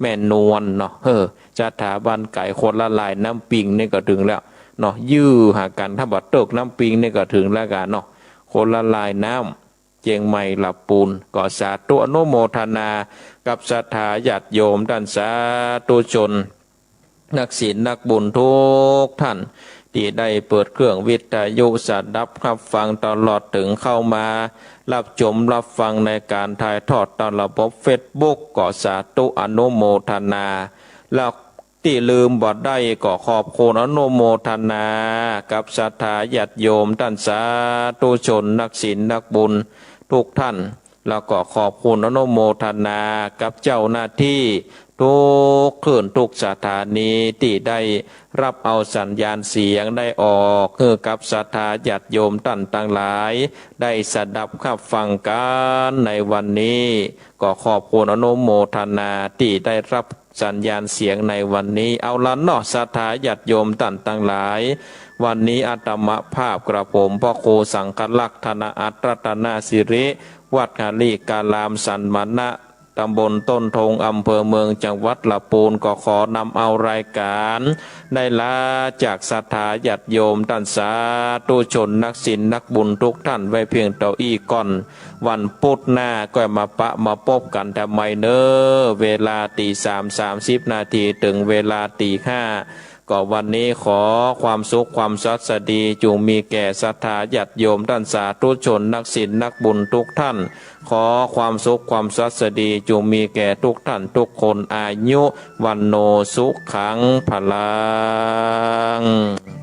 แม่นวลเนาะ เออ ศรัทธาบ้านไก๋ คนละลายน้ำปิงนี่ก็ถึงแล้วเนาะ ยื้อหากั๋น ถ้าบ่เติกน้ำปิงนี่ก็ถึงแล้วกั๋นเนาะ คนละลายน้ำ เจียงใหม่ละปูน ก็สาธุอนุโมทนากับศรัทธาญาติโยมต้านสาธุชน นักศีลนักบุญกู้ต้าน ตี้ได้เปิดเครื่องวิทยุสดับฮับฟังตลอดเถิงเข้ามาฮับชมฮับฟังในก๋านถ่ายทอดตางระบบเฟซบุ๊ก ก็สาธุอนุโมทนา แล้วตี้ลืมบ่ได้ก็ขอบคุณอนุโมทนากับศรัทธาญาติโยมต้านสาธุชนนักศีลนักบุญกู้ต้าน แล้วก็ขอบคุณอนุโมทนากับเจ้าหน้าตี้กู้คลื่นกู้สถานีตี้ได้ฮับเอาสัญญาณเสียงได้ออกหื้อกับศรัทธาญาติโยมต้านตังหลายได้สดับฮับฟังกั๋นในวันนี้ ก็ขอบคุณอนุโมทนาตี้ได้ฮับสัญญาณเสียงในวันนี้ เอาละเนาะ ศรัทธาญาติโยมต้านตังหลาย วันนี้อาตมาภาพกระผมพระครูสังฆลักษณะอัตรัตนสิริ วัดหริการามสันมณะ ตำบลต้นธง อำเภอเมือง จังหวัดละปูน ก็ขอนำเอารายก๋านได้ลาจากศรัทธาญาติโยมต้านสาธุชนนักศีลนักบุญกู้ต้านไว้เพียงเต้าอี้ก่อน วันปุธหน้าก็มาปะมาปบกั๋นแต๊ใหม่เน่อ เวลาตี๋สามสามสิบนาทีเถิงเวลาตี๋ห้า ก็วันนี้ขอความสุขความสวัสดีจุ่งมีแก่ศรัทธาญาติโยมต้านสาธุชนนักศีลนักบุญกู้ต้าน ขอความสุขความสวัสดีจุ่งมีแก่กู้ต้านกู้คน อายุ วัณโณ สุขัง พลัง